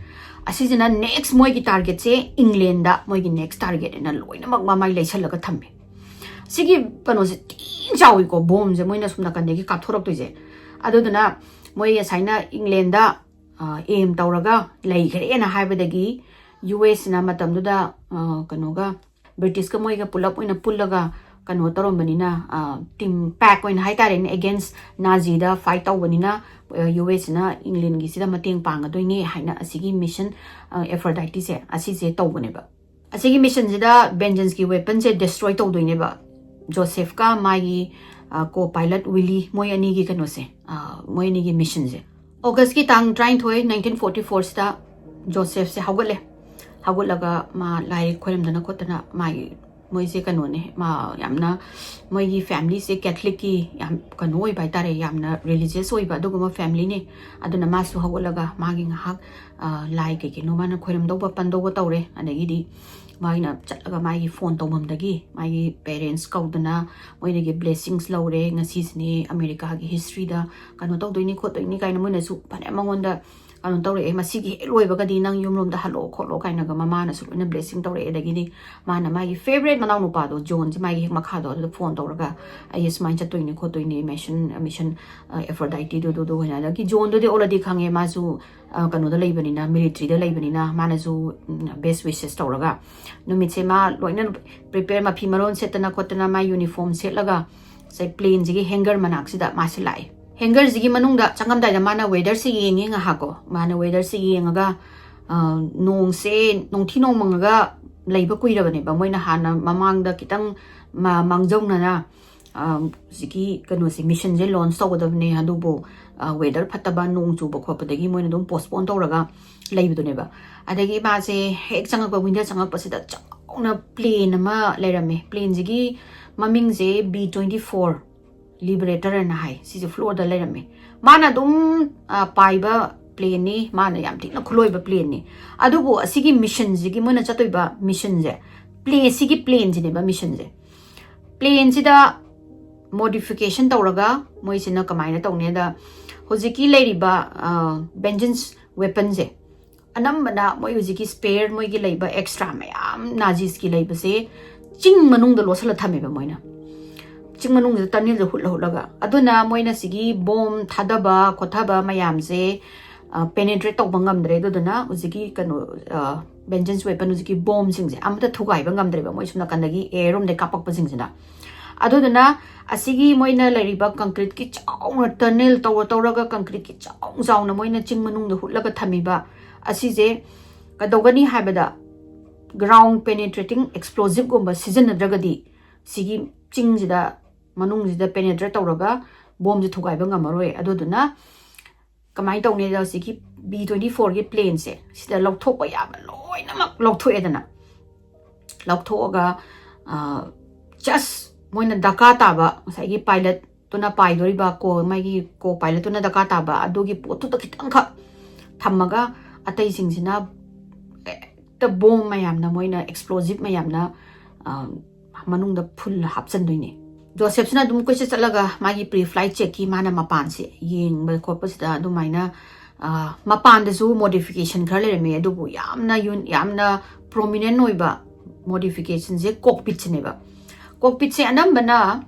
ꯑꯁꯤꯁꯤꯅ next ꯃꯣꯏꯒꯤ targetꯁꯦ ꯏꯪꯂꯦꯟꯗ, ꯃꯣꯏꯒꯤ next target ꯍꯥꯏꯅ ꯂꯣꯏꯅꯃꯛ ꯃꯃꯥꯏ ꯂꯩꯁꯜꯂꯒ ꯊꯝꯃꯦ꯫ ꯁꯤꯒꯤ ꯀꯩꯅꯣꯁꯦ ꯊꯤꯅ ꯆꯥꯎꯏꯀꯣ, ꯕꯣꯝꯁꯦ ꯃꯣꯏꯅ ꯁꯨꯝ ꯅꯥꯀꯟꯗꯒꯤ ꯀꯥꯞꯊꯣꯔꯛꯇꯣꯏꯁꯦ꯫ ꯑꯗꯨꯗꯨꯅ ꯃꯣꯏ ꯑꯁꯥꯏꯅ ꯏꯪꯂꯦꯟꯗ, ꯑ, ꯑꯦꯝ ꯇꯧꯔꯒ ꯂꯩꯈ꯭ꯔꯦꯅ ꯍꯥꯏꯕꯗꯒꯤ ꯌꯨ ꯑꯦꯁꯅ ꯃꯇꯝꯗꯨꯗ, ꯑ, ꯀꯩꯅꯣꯒ, ꯕ꯭ꯔꯤꯇꯤꯁꯀ ꯃꯣꯏꯒ ꯄꯨꯂꯞ ꯑꯣꯏꯅ ꯄꯨꯜꯂꯒ ꯀꯩꯅꯣ ꯇꯧꯔꯝꯕꯅꯤꯅ, ꯑ, team pack ꯑꯣꯏꯅ ꯍꯥꯏꯇꯥꯔꯦꯅꯦ, against ꯅꯥꯖꯤꯗ fight ꯇꯧꯕꯅꯤꯅ, ꯑ, ꯌꯨ ꯑꯦꯁꯅ ꯏꯪꯂꯦꯟꯒꯤꯁꯤꯗ ꯃꯇꯦꯡ ꯄꯥꯡꯒꯗꯣꯏꯅꯦ ꯍꯥꯏꯅ ꯑꯁꯤꯒꯤ mission, ꯑ, Aphroditeꯁꯦ ꯑꯁꯤꯁꯦ ꯇꯧꯕꯅꯦꯕ꯫ ꯑꯁꯤꯒꯤ missionꯁꯤꯗ vengeanceꯀꯤ weaponꯁꯦ destroy ꯇꯧꯗꯣꯏꯅꯦꯕ꯫ ꯖꯣꯁꯦꯐꯀ ꯃꯥꯒꯤ, ꯑ, co-pilot ꯋꯤꯂꯤ, ꯃꯣꯏ ꯑꯅꯤꯒꯤ ꯀꯩꯅꯣꯁꯦ, ꯑ, ꯃꯣꯏ ꯑꯅꯤꯒꯤ missionꯁꯦ꯫ ꯑꯣꯒꯁꯀꯤ ꯇꯥꯡ ꯇꯔꯥꯅꯤꯊꯣꯏ, nineteen forty fourꯁꯤꯗ ꯖꯣꯁꯦꯐꯁꯦ ꯍꯧꯒꯠꯂꯦ꯫ ꯍꯧꯒꯠꯂꯒ ꯃꯥ ꯂꯥꯏ ꯈꯣꯏꯔꯝꯗꯅ ꯈꯣꯠꯇꯅ ꯃꯥꯒꯤ ꯃꯣꯏꯁꯦ ꯀꯩꯅꯣꯅꯦ, ꯃꯥ ꯌꯥꯝꯅ, ꯃꯣꯏꯒꯤ ꯐꯦꯃꯤꯂꯤꯁꯦ ꯀꯦꯊꯂꯤꯛꯀꯤ ꯌꯥꯝ ꯀꯩꯅꯣ ꯑꯣꯏꯕ ꯍꯥꯏꯇꯥꯔꯦ, ꯌꯥꯝꯅ ꯔꯤꯂꯤꯖꯤꯌꯁ ꯑꯣꯏꯕ ꯑꯗꯨꯒꯨꯝꯕ ꯐꯦꯃꯤꯂꯤꯅꯦ꯫ ꯑꯗꯨꯅ ꯃꯥꯁꯨ ꯍꯧꯒꯠꯂꯒ ꯃꯥꯒꯤ ꯉꯥꯏꯍꯥꯛ ꯂꯥꯏ ꯀꯩ ꯀꯩꯅꯣ ꯃꯥꯅ ꯈꯣꯏꯔꯝꯗꯧꯕ ꯄꯟꯗꯧꯕ ꯇꯧꯔꯦ꯫ ꯑꯗꯒꯤꯗꯤ ꯃꯥꯒꯤꯅ ꯆꯠꯂꯒ ꯃꯥꯒꯤ ꯐꯣꯟ ꯇꯧꯐꯝꯗꯒꯤ ꯃꯥꯒꯤ ꯄꯦꯔꯦꯟꯁ ꯀꯧꯗꯅ ꯃꯣꯏꯗꯒꯤ ꯕ꯭ꯂꯦꯁꯤꯡꯁ ꯂꯧꯔꯦ꯫ ꯉꯁꯤꯁꯤꯅꯦ ꯑꯃꯦꯔꯤꯀꯥꯒꯤ ꯍꯤꯁꯇ꯭ꯔꯤꯗ ꯀꯩꯅꯣ ꯇꯧꯗꯣꯏꯅꯤ ꯈꯣꯠꯇꯣꯏꯅꯤ ꯀꯥꯏꯅ ꯃꯣꯏꯅꯁꯨ ꯐꯅꯌꯥꯝ ꯃꯉꯣꯟꯗ ꯀꯩꯅꯣ ꯇꯧꯔꯛꯑꯦ꯫ "ꯃꯁꯤꯒꯤ ꯍꯦꯛ ꯂꯣꯏꯕꯒꯗꯤ ꯅꯪ ꯌꯨꯝꯂꯣꯝꯗ ꯍꯜꯂꯛꯑꯣ ꯈꯣꯠꯂꯣ" ꯀꯥꯏꯅꯒ ꯃꯃꯥꯅꯁꯨ ꯂꯣꯏꯅ ꯕ꯭ꯂꯦꯁꯤꯡ ꯇꯧꯔꯛꯑꯦ꯫ ꯑꯗꯒꯤꯗꯤ ꯃꯥꯅ ꯃꯥꯒꯤ ꯐꯦꯕꯔꯦꯠ ꯃꯅꯥꯎꯅꯨꯄꯥꯗꯣ ꯖꯣꯟꯁꯦ, ꯃꯥꯒꯤ ꯍꯦꯛ ꯃꯈꯥꯗꯣ, ꯑꯗꯨꯗ ꯐꯣꯟ ꯇꯧꯔꯒ "ꯑꯩ ꯁꯨꯃꯥꯏꯅ ꯆꯠꯇꯣꯏꯅꯤ ꯈꯣꯠꯇꯣꯏꯅꯤ, ꯃꯤꯁꯟ, ꯃꯤꯁꯟ ꯑꯦꯐ꯭ꯔꯣꯗꯥꯏꯇꯤꯗꯨ ꯑꯗꯨꯗꯨ" ꯍꯥꯏꯅ꯫ ꯑꯗꯒꯤ ꯖꯣꯟꯗꯨꯗꯤ ꯑꯣꯜꯔꯦꯗꯤ ꯈꯪꯉꯦ, ꯃꯥꯁꯨ ꯀꯩꯅꯣꯗ ꯂꯩꯕꯅꯤꯅ, ꯃꯤꯂꯤꯇ꯭ꯔꯤꯗ ꯂꯩꯕꯅꯤꯅ, ꯃꯥꯅꯁꯨ ꯕꯦꯁ ꯋꯤꯁꯦꯁ ꯇꯧꯔꯒ ꯅꯨꯃꯤꯠꯁꯦ ꯃꯥ ꯂꯣꯏꯅ ꯄ꯭ꯔꯤꯄꯦꯌꯔ, ꯃꯐꯤ ꯃꯔꯣꯟ ꯁꯦꯠꯇꯅ ꯈꯣꯠꯇꯅ, ꯃꯥ ꯌꯨꯅꯤꯐꯣꯔꯝ ꯁꯦꯠꯂꯒ ꯁꯦ ꯄ꯭ꯂꯦꯟꯁꯤꯒꯤ ꯍꯦꯡꯒꯔ ꯃꯅꯥꯛꯁꯤꯗ ꯃꯥꯁꯦ ꯂꯥꯛꯑꯦ꯫ ꯍꯦꯡꯒꯔꯁꯤꯒꯤ ꯃꯅꯨꯡꯗ ꯆꯪꯉꯝꯗꯥꯏꯗ ꯃꯥꯅ ꯋꯦꯗꯔꯁꯤ ꯌꯦꯡꯉꯦ ꯉꯥꯏꯍꯥꯛꯀꯣ꯫ ꯃꯥꯅ ꯋꯦꯗꯔꯁꯤ ꯌꯦꯡꯉꯒ, ꯑ, ꯅꯣꯡꯁꯦ ꯅꯣꯡꯊꯤ ꯅꯣꯡꯃꯪꯉꯒ ꯂꯩꯕ ꯀꯨꯏꯔꯕꯅꯦꯕ꯫ ꯃꯣꯏꯅ ꯍꯥꯟꯅ ꯃꯃꯥꯡꯗ ꯈꯤꯇꯪ ꯃ-, ꯃꯥꯡꯖꯧꯅꯅ, ꯑ, ꯍꯧꯖꯤꯛꯀꯤ ꯀꯩꯅꯣꯁꯦ, ꯃꯤꯁꯟꯁꯦ ꯂꯣꯟꯆ ꯇꯧꯒꯗꯕꯅꯦ, ꯑꯗꯨꯕꯨ, ꯑ, ꯋꯦꯗꯔ ꯐꯠꯇꯕ, ꯅꯣꯡ ꯆꯨꯕ ꯈꯣꯠꯄꯗꯒꯤ ꯃꯣꯏꯅ ꯑꯗꯨꯝ ꯄꯣꯁꯄꯣꯟ ꯇꯧꯔꯒ ꯂꯩꯕꯗꯨꯅꯦꯕ꯫ ꯑꯗꯒꯤ ꯃꯥꯁꯦ ꯍꯦꯛ ꯆꯪꯉꯛꯄ, ꯋꯤꯟꯗꯣ ꯆꯪꯉꯛꯄꯁꯤꯗ ꯆꯥꯎꯅ ꯄ꯭ꯂꯦꯟ ꯑꯃ ꯂꯩꯔꯝꯃꯦ꯫ ꯄ꯭ꯂꯦꯟꯁꯤꯒꯤ ꯃꯃꯤꯡꯁꯦ ꯕꯤ ꯇ꯭ꯋꯦꯟꯇꯤ ꯐꯣꯔ ꯂꯤꯕꯔꯦꯇꯔ ꯍꯥꯏꯅ ꯍꯥꯏ꯫ ꯁꯤꯁꯦ ꯐ꯭ꯂꯣꯔꯗ ꯂꯩꯔꯝꯃꯦ꯫ ꯃꯥꯅ ꯑꯗꯨꯝ, ꯑ, ꯄꯥꯏꯕ ꯄ꯭ꯂꯦꯟꯅꯤ, ꯃꯥꯅ ꯌꯥꯝ ꯊꯤꯅ ꯈꯨꯂꯣꯏꯕ ꯄ꯭ꯂꯦꯟꯅꯤ꯫ ꯑꯗꯨꯕꯨ ꯑꯁꯤꯒꯤ ꯃꯤꯁꯟꯁꯤꯒꯤ, ꯃꯣꯏꯅ ꯆꯠꯇꯣꯏꯕ ꯃꯤꯁꯟꯁꯦ, ꯄ꯭ꯂꯦ-, ꯁꯤꯒꯤ ꯄ꯭ꯂꯦꯟꯁꯤꯅꯦꯕ ꯃꯤꯁꯟꯁꯦ꯫ ꯄ꯭ꯂꯦꯟꯁꯤꯗ ꯃꯣꯗꯤꯐꯤꯀꯦꯁꯟ ꯇꯧꯔꯒ ꯃꯣꯏꯁꯤꯅ ꯀꯃꯥꯏꯅ ꯇꯧꯅꯤꯗ, ꯍꯧꯖꯤꯛꯀꯤ ꯂꯩꯔꯤꯕ, ꯑ, ꯚꯦꯟꯖꯟꯁ ꯋꯦꯄꯟꯁꯦ, ꯑꯅꯝꯕꯅ ꯃꯣꯏ ꯍꯧꯖꯤꯛꯀꯤ ꯁ꯭ꯄꯦꯌꯔ, ꯃꯣꯏꯒꯤ ꯂꯩꯕ ꯑꯦꯛꯁꯇ꯭ꯔꯥ ꯃꯌꯥꯝ ꯅꯥꯖꯤꯁꯀꯤ ꯂꯩꯕꯁꯦ ꯆꯤꯡ ꯃꯅꯨꯡꯗ ꯂꯣꯠꯁꯤꯜꯂ ꯊꯝꯃꯦꯕ ꯃꯣꯏꯅ꯫ ꯆꯤꯡ ꯃꯅꯨꯡꯁꯤꯗ ꯇꯅꯦꯜꯗ ꯍꯨꯠꯂ ꯍꯨꯠꯂꯒ꯫ ꯑꯗꯨꯅ ꯃꯣꯏꯅ ꯁꯤꯒꯤ ꯕꯣꯝ ꯊꯥꯗꯕ ꯈꯣꯠꯊꯕ ꯃꯌꯥꯝꯁꯦ, ꯑ, ꯄꯦꯅꯦꯇ꯭ꯔꯦꯠ ꯇꯧꯕ ꯉꯝꯗ꯭ꯔꯦ꯫ ꯑꯗꯨꯗꯨꯅ ꯍꯧꯖꯤꯛꯀꯤ ꯀꯩꯅꯣ, ꯑ, ꯚꯦꯟꯖꯟꯁ ꯋꯦꯄꯟ, ꯍꯧꯖꯤꯛꯀꯤ ꯕꯣꯝꯁꯤꯡꯁꯦ ꯑꯃꯠꯇ ꯊꯨꯒꯥꯏꯕ ꯉꯝꯗ꯭ꯔꯦꯕ, ꯃꯣꯏ ꯁꯣꯝ ꯅꯥꯀꯟꯗꯒꯤ ꯑꯦꯌꯔ ꯔꯣꯝꯗꯒꯤ ꯀꯥꯞꯄꯛꯄꯁꯤꯡꯁꯤꯅ꯫ ꯑꯗꯨꯗꯨꯅ ꯑꯁꯤꯒꯤ ꯃꯣꯏꯅ ꯂꯩꯔꯤꯕ ꯀꯪꯀ꯭ꯔꯤꯠꯀꯤ ꯆꯥꯎꯅ ꯇꯅꯦꯜ ꯇꯧꯔ ꯇꯧꯔꯒ, ꯀꯪꯀ꯭ꯔꯤꯠꯀꯤ ꯆꯥꯎ ꯆꯥꯎꯅ ꯃꯣꯏꯅ ꯆꯤꯡ ꯃꯅꯨꯡꯗ ꯍꯨꯠꯂꯒ ꯊꯝꯃꯤꯕ ꯑꯁꯤꯁꯦ ꯀꯩꯗꯧꯒꯅꯤ ꯍꯥꯏꯕꯗ, ꯒ꯭ꯔꯥꯎꯟ ꯄꯦꯅꯦꯇ꯭ꯔꯦꯇꯤꯡ ꯑꯦꯛꯁꯄ꯭ꯂꯣꯖꯤꯞꯒꯨꯝꯕ ꯁꯤꯖꯤꯟꯅꯗ꯭ꯔꯒꯗꯤ ꯁꯤꯒꯤ ꯆꯤꯡꯁꯤꯗ, ꯃꯅꯨꯡꯁꯤꯗ ꯄꯦꯅꯦꯇ꯭ꯔꯦꯠ ꯇꯧꯔꯒ ꯕꯣꯝꯁꯦ ꯊꯨꯒꯥꯏꯕ ꯉꯝꯃꯔꯣꯏ꯫ ꯑꯗꯨꯗꯨꯅ ꯀꯃꯥꯏꯅ ꯇꯧꯅꯤꯗ, ꯍꯧꯖꯤꯛꯀꯤ ꯕꯤ ꯇ꯭ꯋꯦꯟꯇꯤ ꯐꯣꯔꯒꯤ ꯄ꯭ꯂꯦꯟꯁꯦ ꯁꯤꯗ ꯂꯧꯊꯣꯛꯄ ꯌꯥꯕ ꯂꯣꯏꯅꯃꯛ ꯂꯧꯊꯣꯛꯑꯦꯗꯅ꯫ ꯂꯧꯊꯣꯛꯑꯒ, ꯖꯁ ꯃꯣꯏꯅ ꯗꯔꯀꯥꯔ ꯇꯥꯕ, ꯉꯁꯥꯏꯒꯤ ꯄꯥꯏꯂꯠꯇꯨꯅ ꯄꯥꯏꯗꯣꯔꯤꯕ ꯀꯣ ꯃꯥꯒꯤ ꯀꯣ ꯄꯥꯏꯂꯠꯇꯨꯅ ꯗꯔꯀꯥꯔ ꯇꯥꯕ ꯑꯗꯨꯒꯤ ꯄꯣꯠꯇꯨꯗ ꯈꯤꯇꯪꯈꯛ ꯊꯝꯃꯒ, ꯑꯇꯩꯁꯤꯡꯁꯤꯅ ꯍꯦꯛꯇ ꯕꯣꯝ ꯃꯌꯥꯝꯅ, ꯃꯣꯏꯅ ꯑꯦꯛꯁꯄ꯭ꯂꯣꯖꯤꯞ ꯃꯌꯥꯝꯅ, ꯑ, ꯃꯅꯨꯡꯗ ꯐꯨꯜ ꯍꯥꯞꯆꯟꯗꯣꯏꯅꯦ꯫ ꯖꯣꯁꯦꯐꯁꯤꯅ ꯑꯗꯨꯝ ꯀꯣꯏꯆꯠ ꯆꯠꯂꯒ ꯃꯥꯒꯤ ꯄ꯭ꯔꯤ ꯐ꯭ꯂꯥꯏꯠ ꯆꯦꯛꯀꯤ ꯃꯥꯅ ꯃꯄꯥꯟꯁꯦ ꯌꯦꯡꯕ ꯈꯣꯠꯄꯁꯤꯗ ꯑꯗꯨꯃꯥꯏꯅ, ꯑ, ꯃꯄꯥꯟꯗꯁꯨ ꯃꯣꯗꯤꯐꯤꯀꯦꯁꯟ ꯈꯔ ꯂꯩꯔꯝꯃꯦ, ꯑꯗꯨꯕꯨ ꯌꯥꯝꯅ ꯌꯨꯟ-, ꯌꯥꯝꯅ ꯄ꯭ꯔꯣꯃꯤꯅꯦꯟ ꯑꯣꯏꯕ ꯃꯣꯗꯤꯐꯤꯀꯦꯁꯟꯁꯦ ꯀꯣꯛꯄꯤꯠꯁꯤꯅꯦꯕ꯫ ꯀꯣꯛꯄꯤꯠꯁꯦ ꯑꯅꯝꯕꯅ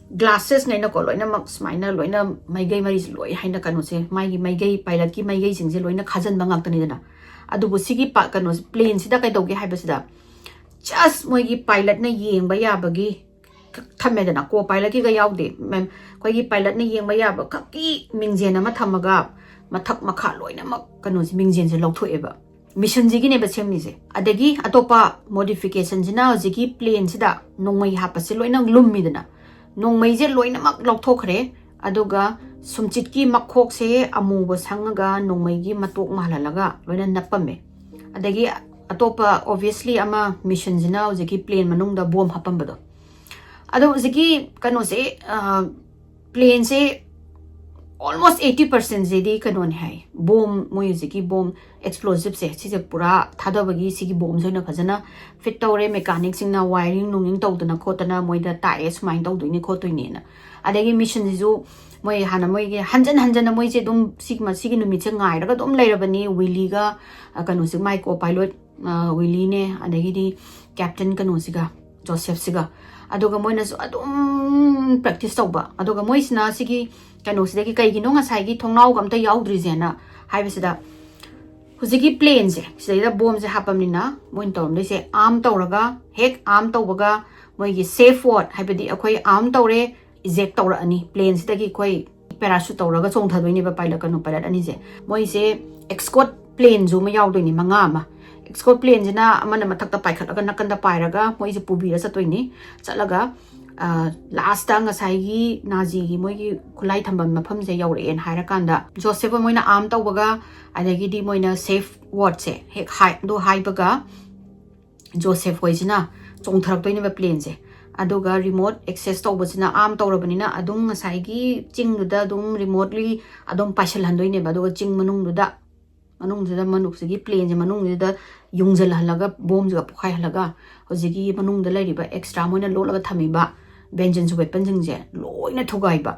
ꯒ꯭ꯂꯥꯁꯦꯁꯅꯦꯅꯀꯣ, ꯂꯣꯏꯅꯃꯛ ꯁꯨꯃꯥꯏꯅ ꯂꯣꯏꯅ ꯃꯥꯏꯀꯩ ꯃꯔꯤꯁꯦ ꯂꯣꯏ ꯍꯥꯏꯅ ꯀꯩꯅꯣꯁꯦ, ꯃꯥꯒꯤ ꯃꯥꯏꯀꯩ, ꯄꯥꯏꯂꯠꯀꯤ ꯃꯥꯏꯀꯩꯁꯤꯡꯁꯦ ꯂꯣꯏꯅ ꯈꯥꯖꯤꯟꯕ ꯉꯥꯛꯇꯅꯤꯗꯅ꯫ ꯑꯗꯨꯕꯨ ꯁꯤꯒꯤ ꯄ-, ꯀꯩꯅꯣꯁꯦ, ꯄ꯭ꯂꯦꯟꯁꯤꯗ ꯀꯩꯗꯧꯒꯦ ꯍꯥꯏꯕꯁꯤꯗ, ꯖꯁ ꯃꯣꯏꯒꯤ ꯄꯥꯏꯂꯠꯅ ꯌꯦꯡꯕ ꯌꯥꯕꯒꯤ ꯊꯝꯃꯦꯗꯅ, ꯀꯣ ꯄꯥꯏꯂꯠꯀꯤꯒ ꯌꯥꯎꯗꯦ, ꯃꯦꯝ, ꯑꯩꯈꯣꯏꯒꯤ ꯄꯥꯏꯂꯠꯅ ꯌꯦꯡꯕ ꯌꯥꯕ ꯈꯛꯀꯤ ꯃꯤꯡꯖꯦꯜ ꯑꯃ ꯊꯝꯃꯒ ꯃꯊꯛ ꯃꯈꯥ ꯂꯣꯏꯅꯃꯛ ꯀꯩꯅꯣꯁꯦ, ꯃꯤꯡꯖꯦꯜꯁꯦ ꯂꯧꯊꯣꯛꯑꯦꯕ꯫ ꯃꯤꯁꯟꯁꯤꯒꯤꯅꯦꯕ ꯁꯦꯝꯃꯤꯁꯦ꯫ ꯑꯗꯒꯤ ꯑꯇꯣꯞꯄ ꯃꯣꯗꯤꯐꯤꯀꯦꯁꯟꯁꯤꯅ ꯍꯧꯖꯤꯛꯀꯤ ꯄ꯭ꯂꯦꯟꯁꯤꯗ ꯅꯣꯡꯃꯩ ꯍꯥꯞꯄꯁꯦ ꯂꯣꯏꯅ ꯂꯨꯝꯃꯤꯗꯅ, ꯅꯣꯡꯃꯩꯁꯦ ꯂꯣꯏꯅꯃꯛ ꯂꯧꯊꯣꯛꯈ꯭ꯔꯦ꯫ ꯑꯗꯨꯒ ꯁꯨꯝꯆꯤꯠꯀꯤ ꯃꯈꯣꯛꯁꯦ ꯑꯃꯨꯕ ꯁꯪꯉꯒ ꯅꯣꯡꯃꯩꯒꯤ ꯃꯇꯣꯛ ꯃꯥꯜꯍꯜꯂꯒ ꯂꯣꯏꯅ ꯅꯞꯄꯝꯃꯦ꯫ ꯑꯗꯒꯤ ꯑꯇꯣꯞꯄ, obviously, ꯑꯃ ꯃꯤꯁꯟꯁꯤꯅ ꯍꯧꯖꯤꯛꯀꯤ ꯄ꯭ꯂꯦꯟ ꯃꯅꯨꯡꯗ ꯕꯣꯝ ꯍꯥꯞꯄꯝꯕꯗꯣ꯫ ꯑꯗꯣ ꯍꯧꯖꯤꯛꯀꯤ ꯀꯩꯅꯣꯁꯦ, ꯑ, ꯄ꯭ꯂꯦꯟꯁꯦ almost eighty percent ꯁꯤꯗꯤ ꯀꯩꯅꯣꯅꯦ ꯍꯥꯏ, ꯕꯣꯝ, ꯃꯣꯏ ꯍꯧꯖꯤꯛꯀꯤ ꯕꯣꯝ ꯑꯦꯛꯁꯄ꯭ꯂꯣꯖꯤꯞꯁꯦ, ꯁꯤꯁꯦ ꯄꯨꯔꯥ ꯊꯥꯗꯕꯒꯤ, ꯁꯤꯒꯤ ꯕꯣꯝꯁꯦ ꯑꯣꯏꯅ ꯐꯖꯅ ꯐꯤꯠ ꯇꯧꯔꯦ, ꯃꯦꯀꯥꯅꯤꯛꯁꯤꯡꯅ ꯋꯥꯏꯔꯤꯡ ꯅꯨꯡꯔꯤꯡ ꯇꯧꯗꯅ ꯈꯣꯠꯇꯅ ꯃꯣꯏꯗ ꯇꯥꯛꯑꯦ, ꯁꯨꯃꯥꯏꯅ ꯇꯧꯗꯣꯏꯅꯤ ꯈꯣꯠꯇꯣꯏꯅꯤꯅ꯫ ꯑꯗꯒꯤ ꯃꯤꯁꯟꯁꯤꯁꯨ ꯃꯣꯏ ꯍꯥꯟꯅ ꯃꯣꯏꯒꯤ ꯍꯟꯖꯟ ꯍꯟꯖꯟꯅ ꯃꯣꯏꯁꯦ ꯑꯗꯨꯝ ꯁꯤꯒꯤ, ꯃꯁꯤꯒꯤ ꯅꯨꯃꯤꯠꯁꯦ ꯉꯥꯏꯔꯒ ꯑꯗꯨꯝ ꯂꯩꯔꯕꯅꯤ꯫ ꯋꯤꯂꯤꯒ, ꯑ, ꯀꯩꯅꯣꯁꯦ, ꯃꯥꯏ ꯀꯣ ꯄꯥꯏꯂꯣꯠ, ꯑ, ꯋꯤꯂꯤꯅꯦ, ꯑꯗꯒꯤꯗꯤ ꯀꯦꯞꯇꯦꯟ ꯀꯩꯅꯣꯁꯤꯒ, ꯖꯣꯁꯦꯐꯁꯤꯒ꯫ ꯑꯗꯨꯒ ꯃꯣꯏꯅꯁꯨ ꯑꯗꯨꯝ ꯄ꯭ꯔꯦꯛꯇꯤꯁ ꯇꯧꯕ꯫ ꯑꯗꯨꯒ ꯃꯣꯏꯁꯤꯅ ꯁꯤꯒꯤ ꯀꯩꯅꯣꯁꯤꯗꯒꯤ ꯀꯩꯒꯤꯅꯣ ꯉꯁꯥꯏꯒꯤ ꯊꯣꯡꯅꯥꯎꯒ ꯑꯝꯇ ꯌꯥꯎꯗ꯭ꯔꯤꯁꯦꯅ ꯍꯥꯏꯕꯁꯤꯗ, ꯍꯧꯖꯤꯛꯀꯤ ꯄ꯭ꯂꯦꯟꯁꯦ ꯁꯤꯗꯩꯗ ꯕꯣꯝꯁꯦ ꯍꯥꯞꯄꯕꯅꯤꯅ ꯃꯣꯏꯅ ꯇꯧꯔꯝꯗꯣꯏꯁꯦ, ꯑꯥꯔꯝ ꯇꯧꯔꯒ, ꯍꯦꯛ ꯑꯥꯔꯝ ꯇꯧꯕꯒ ꯃꯣꯏꯒꯤ ꯁꯦꯐ ꯋꯥꯔꯗ, ꯍꯥꯏꯕꯗꯤ ꯑꯩꯈꯣꯏ ꯑꯥꯔꯝ ꯇꯧꯔꯦ, ꯏꯖꯦꯛ ꯇꯧꯔꯛꯑꯅꯤ, ꯄ꯭ꯂꯦꯟꯁꯤꯗꯒꯤ ꯑꯩꯈꯣꯏ ꯄꯦꯔꯥꯁꯨꯠ ꯇꯧꯔꯒ ꯆꯣꯡꯊꯗꯣꯏꯅꯦꯕ ꯄꯥꯏꯂꯠ, ꯀꯩꯅꯣ, ꯄꯥꯏꯂꯠ ꯑꯅꯤꯁꯦ꯫ ꯃꯣꯏꯁꯦ ꯑꯦꯛꯁꯀꯣꯠ ꯄ꯭ꯂꯦꯟꯁꯨ ꯑꯃ ꯌꯥꯎꯗꯣꯏꯅꯤ, ꯃꯉꯥ ꯑꯃ꯫ ꯑꯦꯛꯁꯀꯣꯠ ꯄ꯭ꯂꯦꯟꯁꯤꯅ ꯑꯃꯅ ꯃꯊꯛꯇ ꯄꯥꯏꯈꯠꯂꯒ ꯅꯥꯀꯟꯗ ꯄꯥꯏꯔꯒ ꯃꯣꯏꯁꯦ ꯄꯨꯕꯤꯔ ꯆꯠꯇꯣꯏꯅꯤ꯫ ꯆꯠꯂꯒ, ꯑ, ꯂꯥꯁꯇ ꯉꯁꯥꯏꯒꯤ ꯅꯥꯖꯤꯒꯤ ꯃꯣꯏꯒꯤ ꯈꯨꯠꯂꯥꯏ ꯊꯝꯐꯝ ꯃꯐꯝꯁꯦ ꯌꯧꯔꯛꯑꯦꯅ ꯍꯥꯏꯔꯀꯥꯟꯗ, ꯖꯣꯁꯦꯐ ꯃꯣꯏꯅ ꯑꯥꯔꯝ ꯇꯧꯕꯒ, ꯑꯗꯒꯤꯗꯤ ꯃꯣꯏꯅ ꯁꯦꯐ ꯋꯥꯔꯗꯁꯦ ꯍꯦꯛ ꯍꯥꯏ-, ꯑꯗꯨ ꯍꯥꯏꯕꯒ, ꯖꯣꯁꯦꯐ ꯍꯣꯏꯁꯤꯅ ꯆꯣꯡꯊꯔꯛꯇꯣꯏꯅꯦꯕ planeꯁꯦ꯫ ꯑꯗꯨꯒ remote access ꯇꯧꯕꯁꯤꯅ arm ꯇꯧꯔꯕꯅꯤꯅ ꯑꯗꯨꯝ ꯉꯁꯥꯏꯒꯤ ꯆꯤꯡꯗꯨꯗ ꯑꯗꯨꯝ remotely ꯑꯗꯨꯝ ꯄꯥꯏꯁꯤꯜꯍꯟꯗꯣꯏꯅꯦꯕ꯫ ꯑꯗꯨꯒ ꯆꯤꯡ ꯃꯅꯨꯡꯗꯨꯗ, ꯃꯅꯨꯡꯗꯨꯗ ꯃꯅꯨꯡꯁꯤꯒꯤ planeꯁꯦ ꯃꯅꯨꯡꯁꯤꯗ ꯌꯨꯡꯁꯤꯜꯍꯜꯂꯒ, bombꯁꯤꯒ ꯄꯣꯈꯥꯏꯍꯜꯂꯒ, ꯍꯧꯖꯤꯛꯀꯤ ꯃꯅꯨꯡꯗ ꯂꯩꯔꯤꯕ extra ꯃꯣꯏꯅ ꯂꯣꯠꯂꯒ ꯊꯝꯃꯤꯕ vengeance weaponꯁꯤꯡꯁꯦ ꯂꯣꯏꯅ ꯊꯨꯒꯥꯏꯕ꯫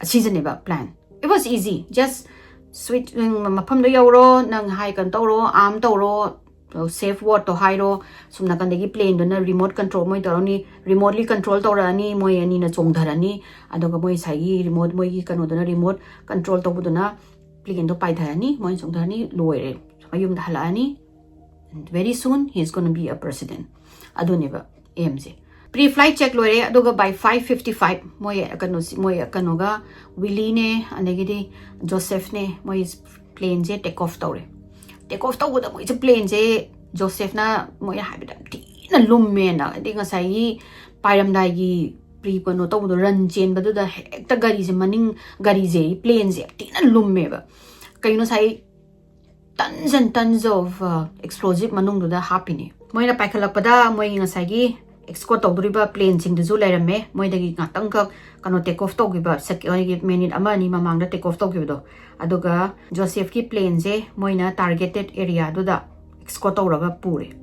ꯑꯁꯤꯁꯤꯅꯦꯕ plan. It was easy. Just switch, ꯎꯝ, ꯃꯐꯝꯗꯣ ꯌꯧꯔꯣ, ꯅꯪ ꯍꯥꯏ ꯀꯩꯅꯣ ꯇꯧꯔꯣ, arm ꯇꯧꯔꯣ, safe wordꯇꯣ ꯍꯥꯏꯔꯣ, ꯁꯨꯝ ꯅꯥꯀꯟꯗꯒꯤ planeꯗꯨꯅ remote control ꯃꯣꯏ ꯇꯧꯔꯅꯤ, remotely control ꯇꯧꯔꯛꯑꯅꯤ, ꯃꯣꯏ ꯑꯅꯤꯅ ꯆꯣꯡꯊꯔꯅꯤ, ꯑꯗꯨꯒ ꯃꯣꯏ ꯉꯁꯥꯏꯒꯤ remote, ꯃꯣꯏꯒꯤ ꯀꯩꯅꯣꯗꯨꯅ remote control ꯇꯧꯕꯗꯨꯅ planeꯗꯣ ꯄꯥꯏꯊꯔꯅꯤ, ꯃꯣꯏꯅ ꯆꯣꯡꯊꯔꯅꯤ, ꯂꯣꯏꯔꯦ, ꯃꯌꯨꯝꯗ ꯍꯜꯂꯛꯑꯅꯤ꯫ Very soon he is gonna be a president. ꯑꯗꯨꯅꯦꯕ aimꯁꯦ꯫ Pre-flight check ꯂꯣꯏꯔꯦ, ꯑꯗꯨꯒ by five fifty five ꯃꯣꯏ ꯀꯩꯅꯣꯁꯤ, ꯃꯣꯏ ꯀꯩꯅꯣꯒ, ꯋꯤꯂꯤꯅꯦ, ꯑꯗꯒꯤꯗꯤ ꯖꯣꯁꯦꯐꯅꯦ, ꯃꯣꯏ planeꯁꯦ take off ꯇꯧꯔꯦ꯫ Take off ꯇꯧꯕꯗ ꯃꯣꯏꯁꯦ planeꯁꯦ ꯖꯣꯁꯦꯐꯅ ꯃꯣꯏꯅ ꯍꯥꯏꯕꯗ ꯌꯥꯝ ꯊꯤꯅ ꯂꯨꯝꯃꯦꯅ, ꯍꯥꯏꯗꯤ ꯉꯁꯥꯏꯒꯤ ꯄꯥꯏꯔꯝꯗꯥꯏꯒꯤ pre ꯀꯩꯅꯣ ꯇꯧꯕꯗꯣ, run ꯆꯦꯟꯕꯗꯨꯗ ꯍꯦꯛꯇ ꯒꯥꯔꯤꯁꯦ ꯃꯅꯤꯡ, ꯒꯥꯔꯤꯁꯦ, planeꯁꯦ ꯌꯥꯝ ꯊꯤꯅ ꯂꯨꯝꯃꯦꯕ꯫ ꯀꯩꯅꯣ ꯉꯁꯥꯏ tons and tons of, uh, explosive ꯃꯅꯨꯡꯗꯨꯗ ꯍꯥꯞꯄꯤꯅꯤ꯫ ꯃꯣꯏꯅ ꯄꯥꯏꯈꯠꯂꯛꯄꯗ ꯃꯣꯏꯒꯤ ꯉꯁꯥꯏꯒꯤ escort ꯇꯧꯗꯣꯔꯤꯕ planeꯁꯤꯡꯗꯨꯁꯨ ꯂꯩꯔꯝꯃꯦ꯫ ꯃꯣꯏꯗꯒꯤ ꯉꯥꯛꯇꯪꯈꯛ ꯀꯩꯅꯣ take off ꯇꯧꯈꯤꯕ, ꯁꯦꯀꯦꯟ, ꯃꯤꯅꯤꯠ ꯑꯃ ꯑꯅꯤ ꯃꯃꯥꯡꯗ take off ꯇꯧꯈꯤꯕꯗꯣ, ꯑꯗꯨꯒ ꯖꯣꯁꯦꯐꯀꯤ planeꯁꯦ ꯃꯣꯏꯅ targeted areaꯗꯨꯗ escort ꯇꯧꯔꯒ ꯄꯨꯔꯦ꯫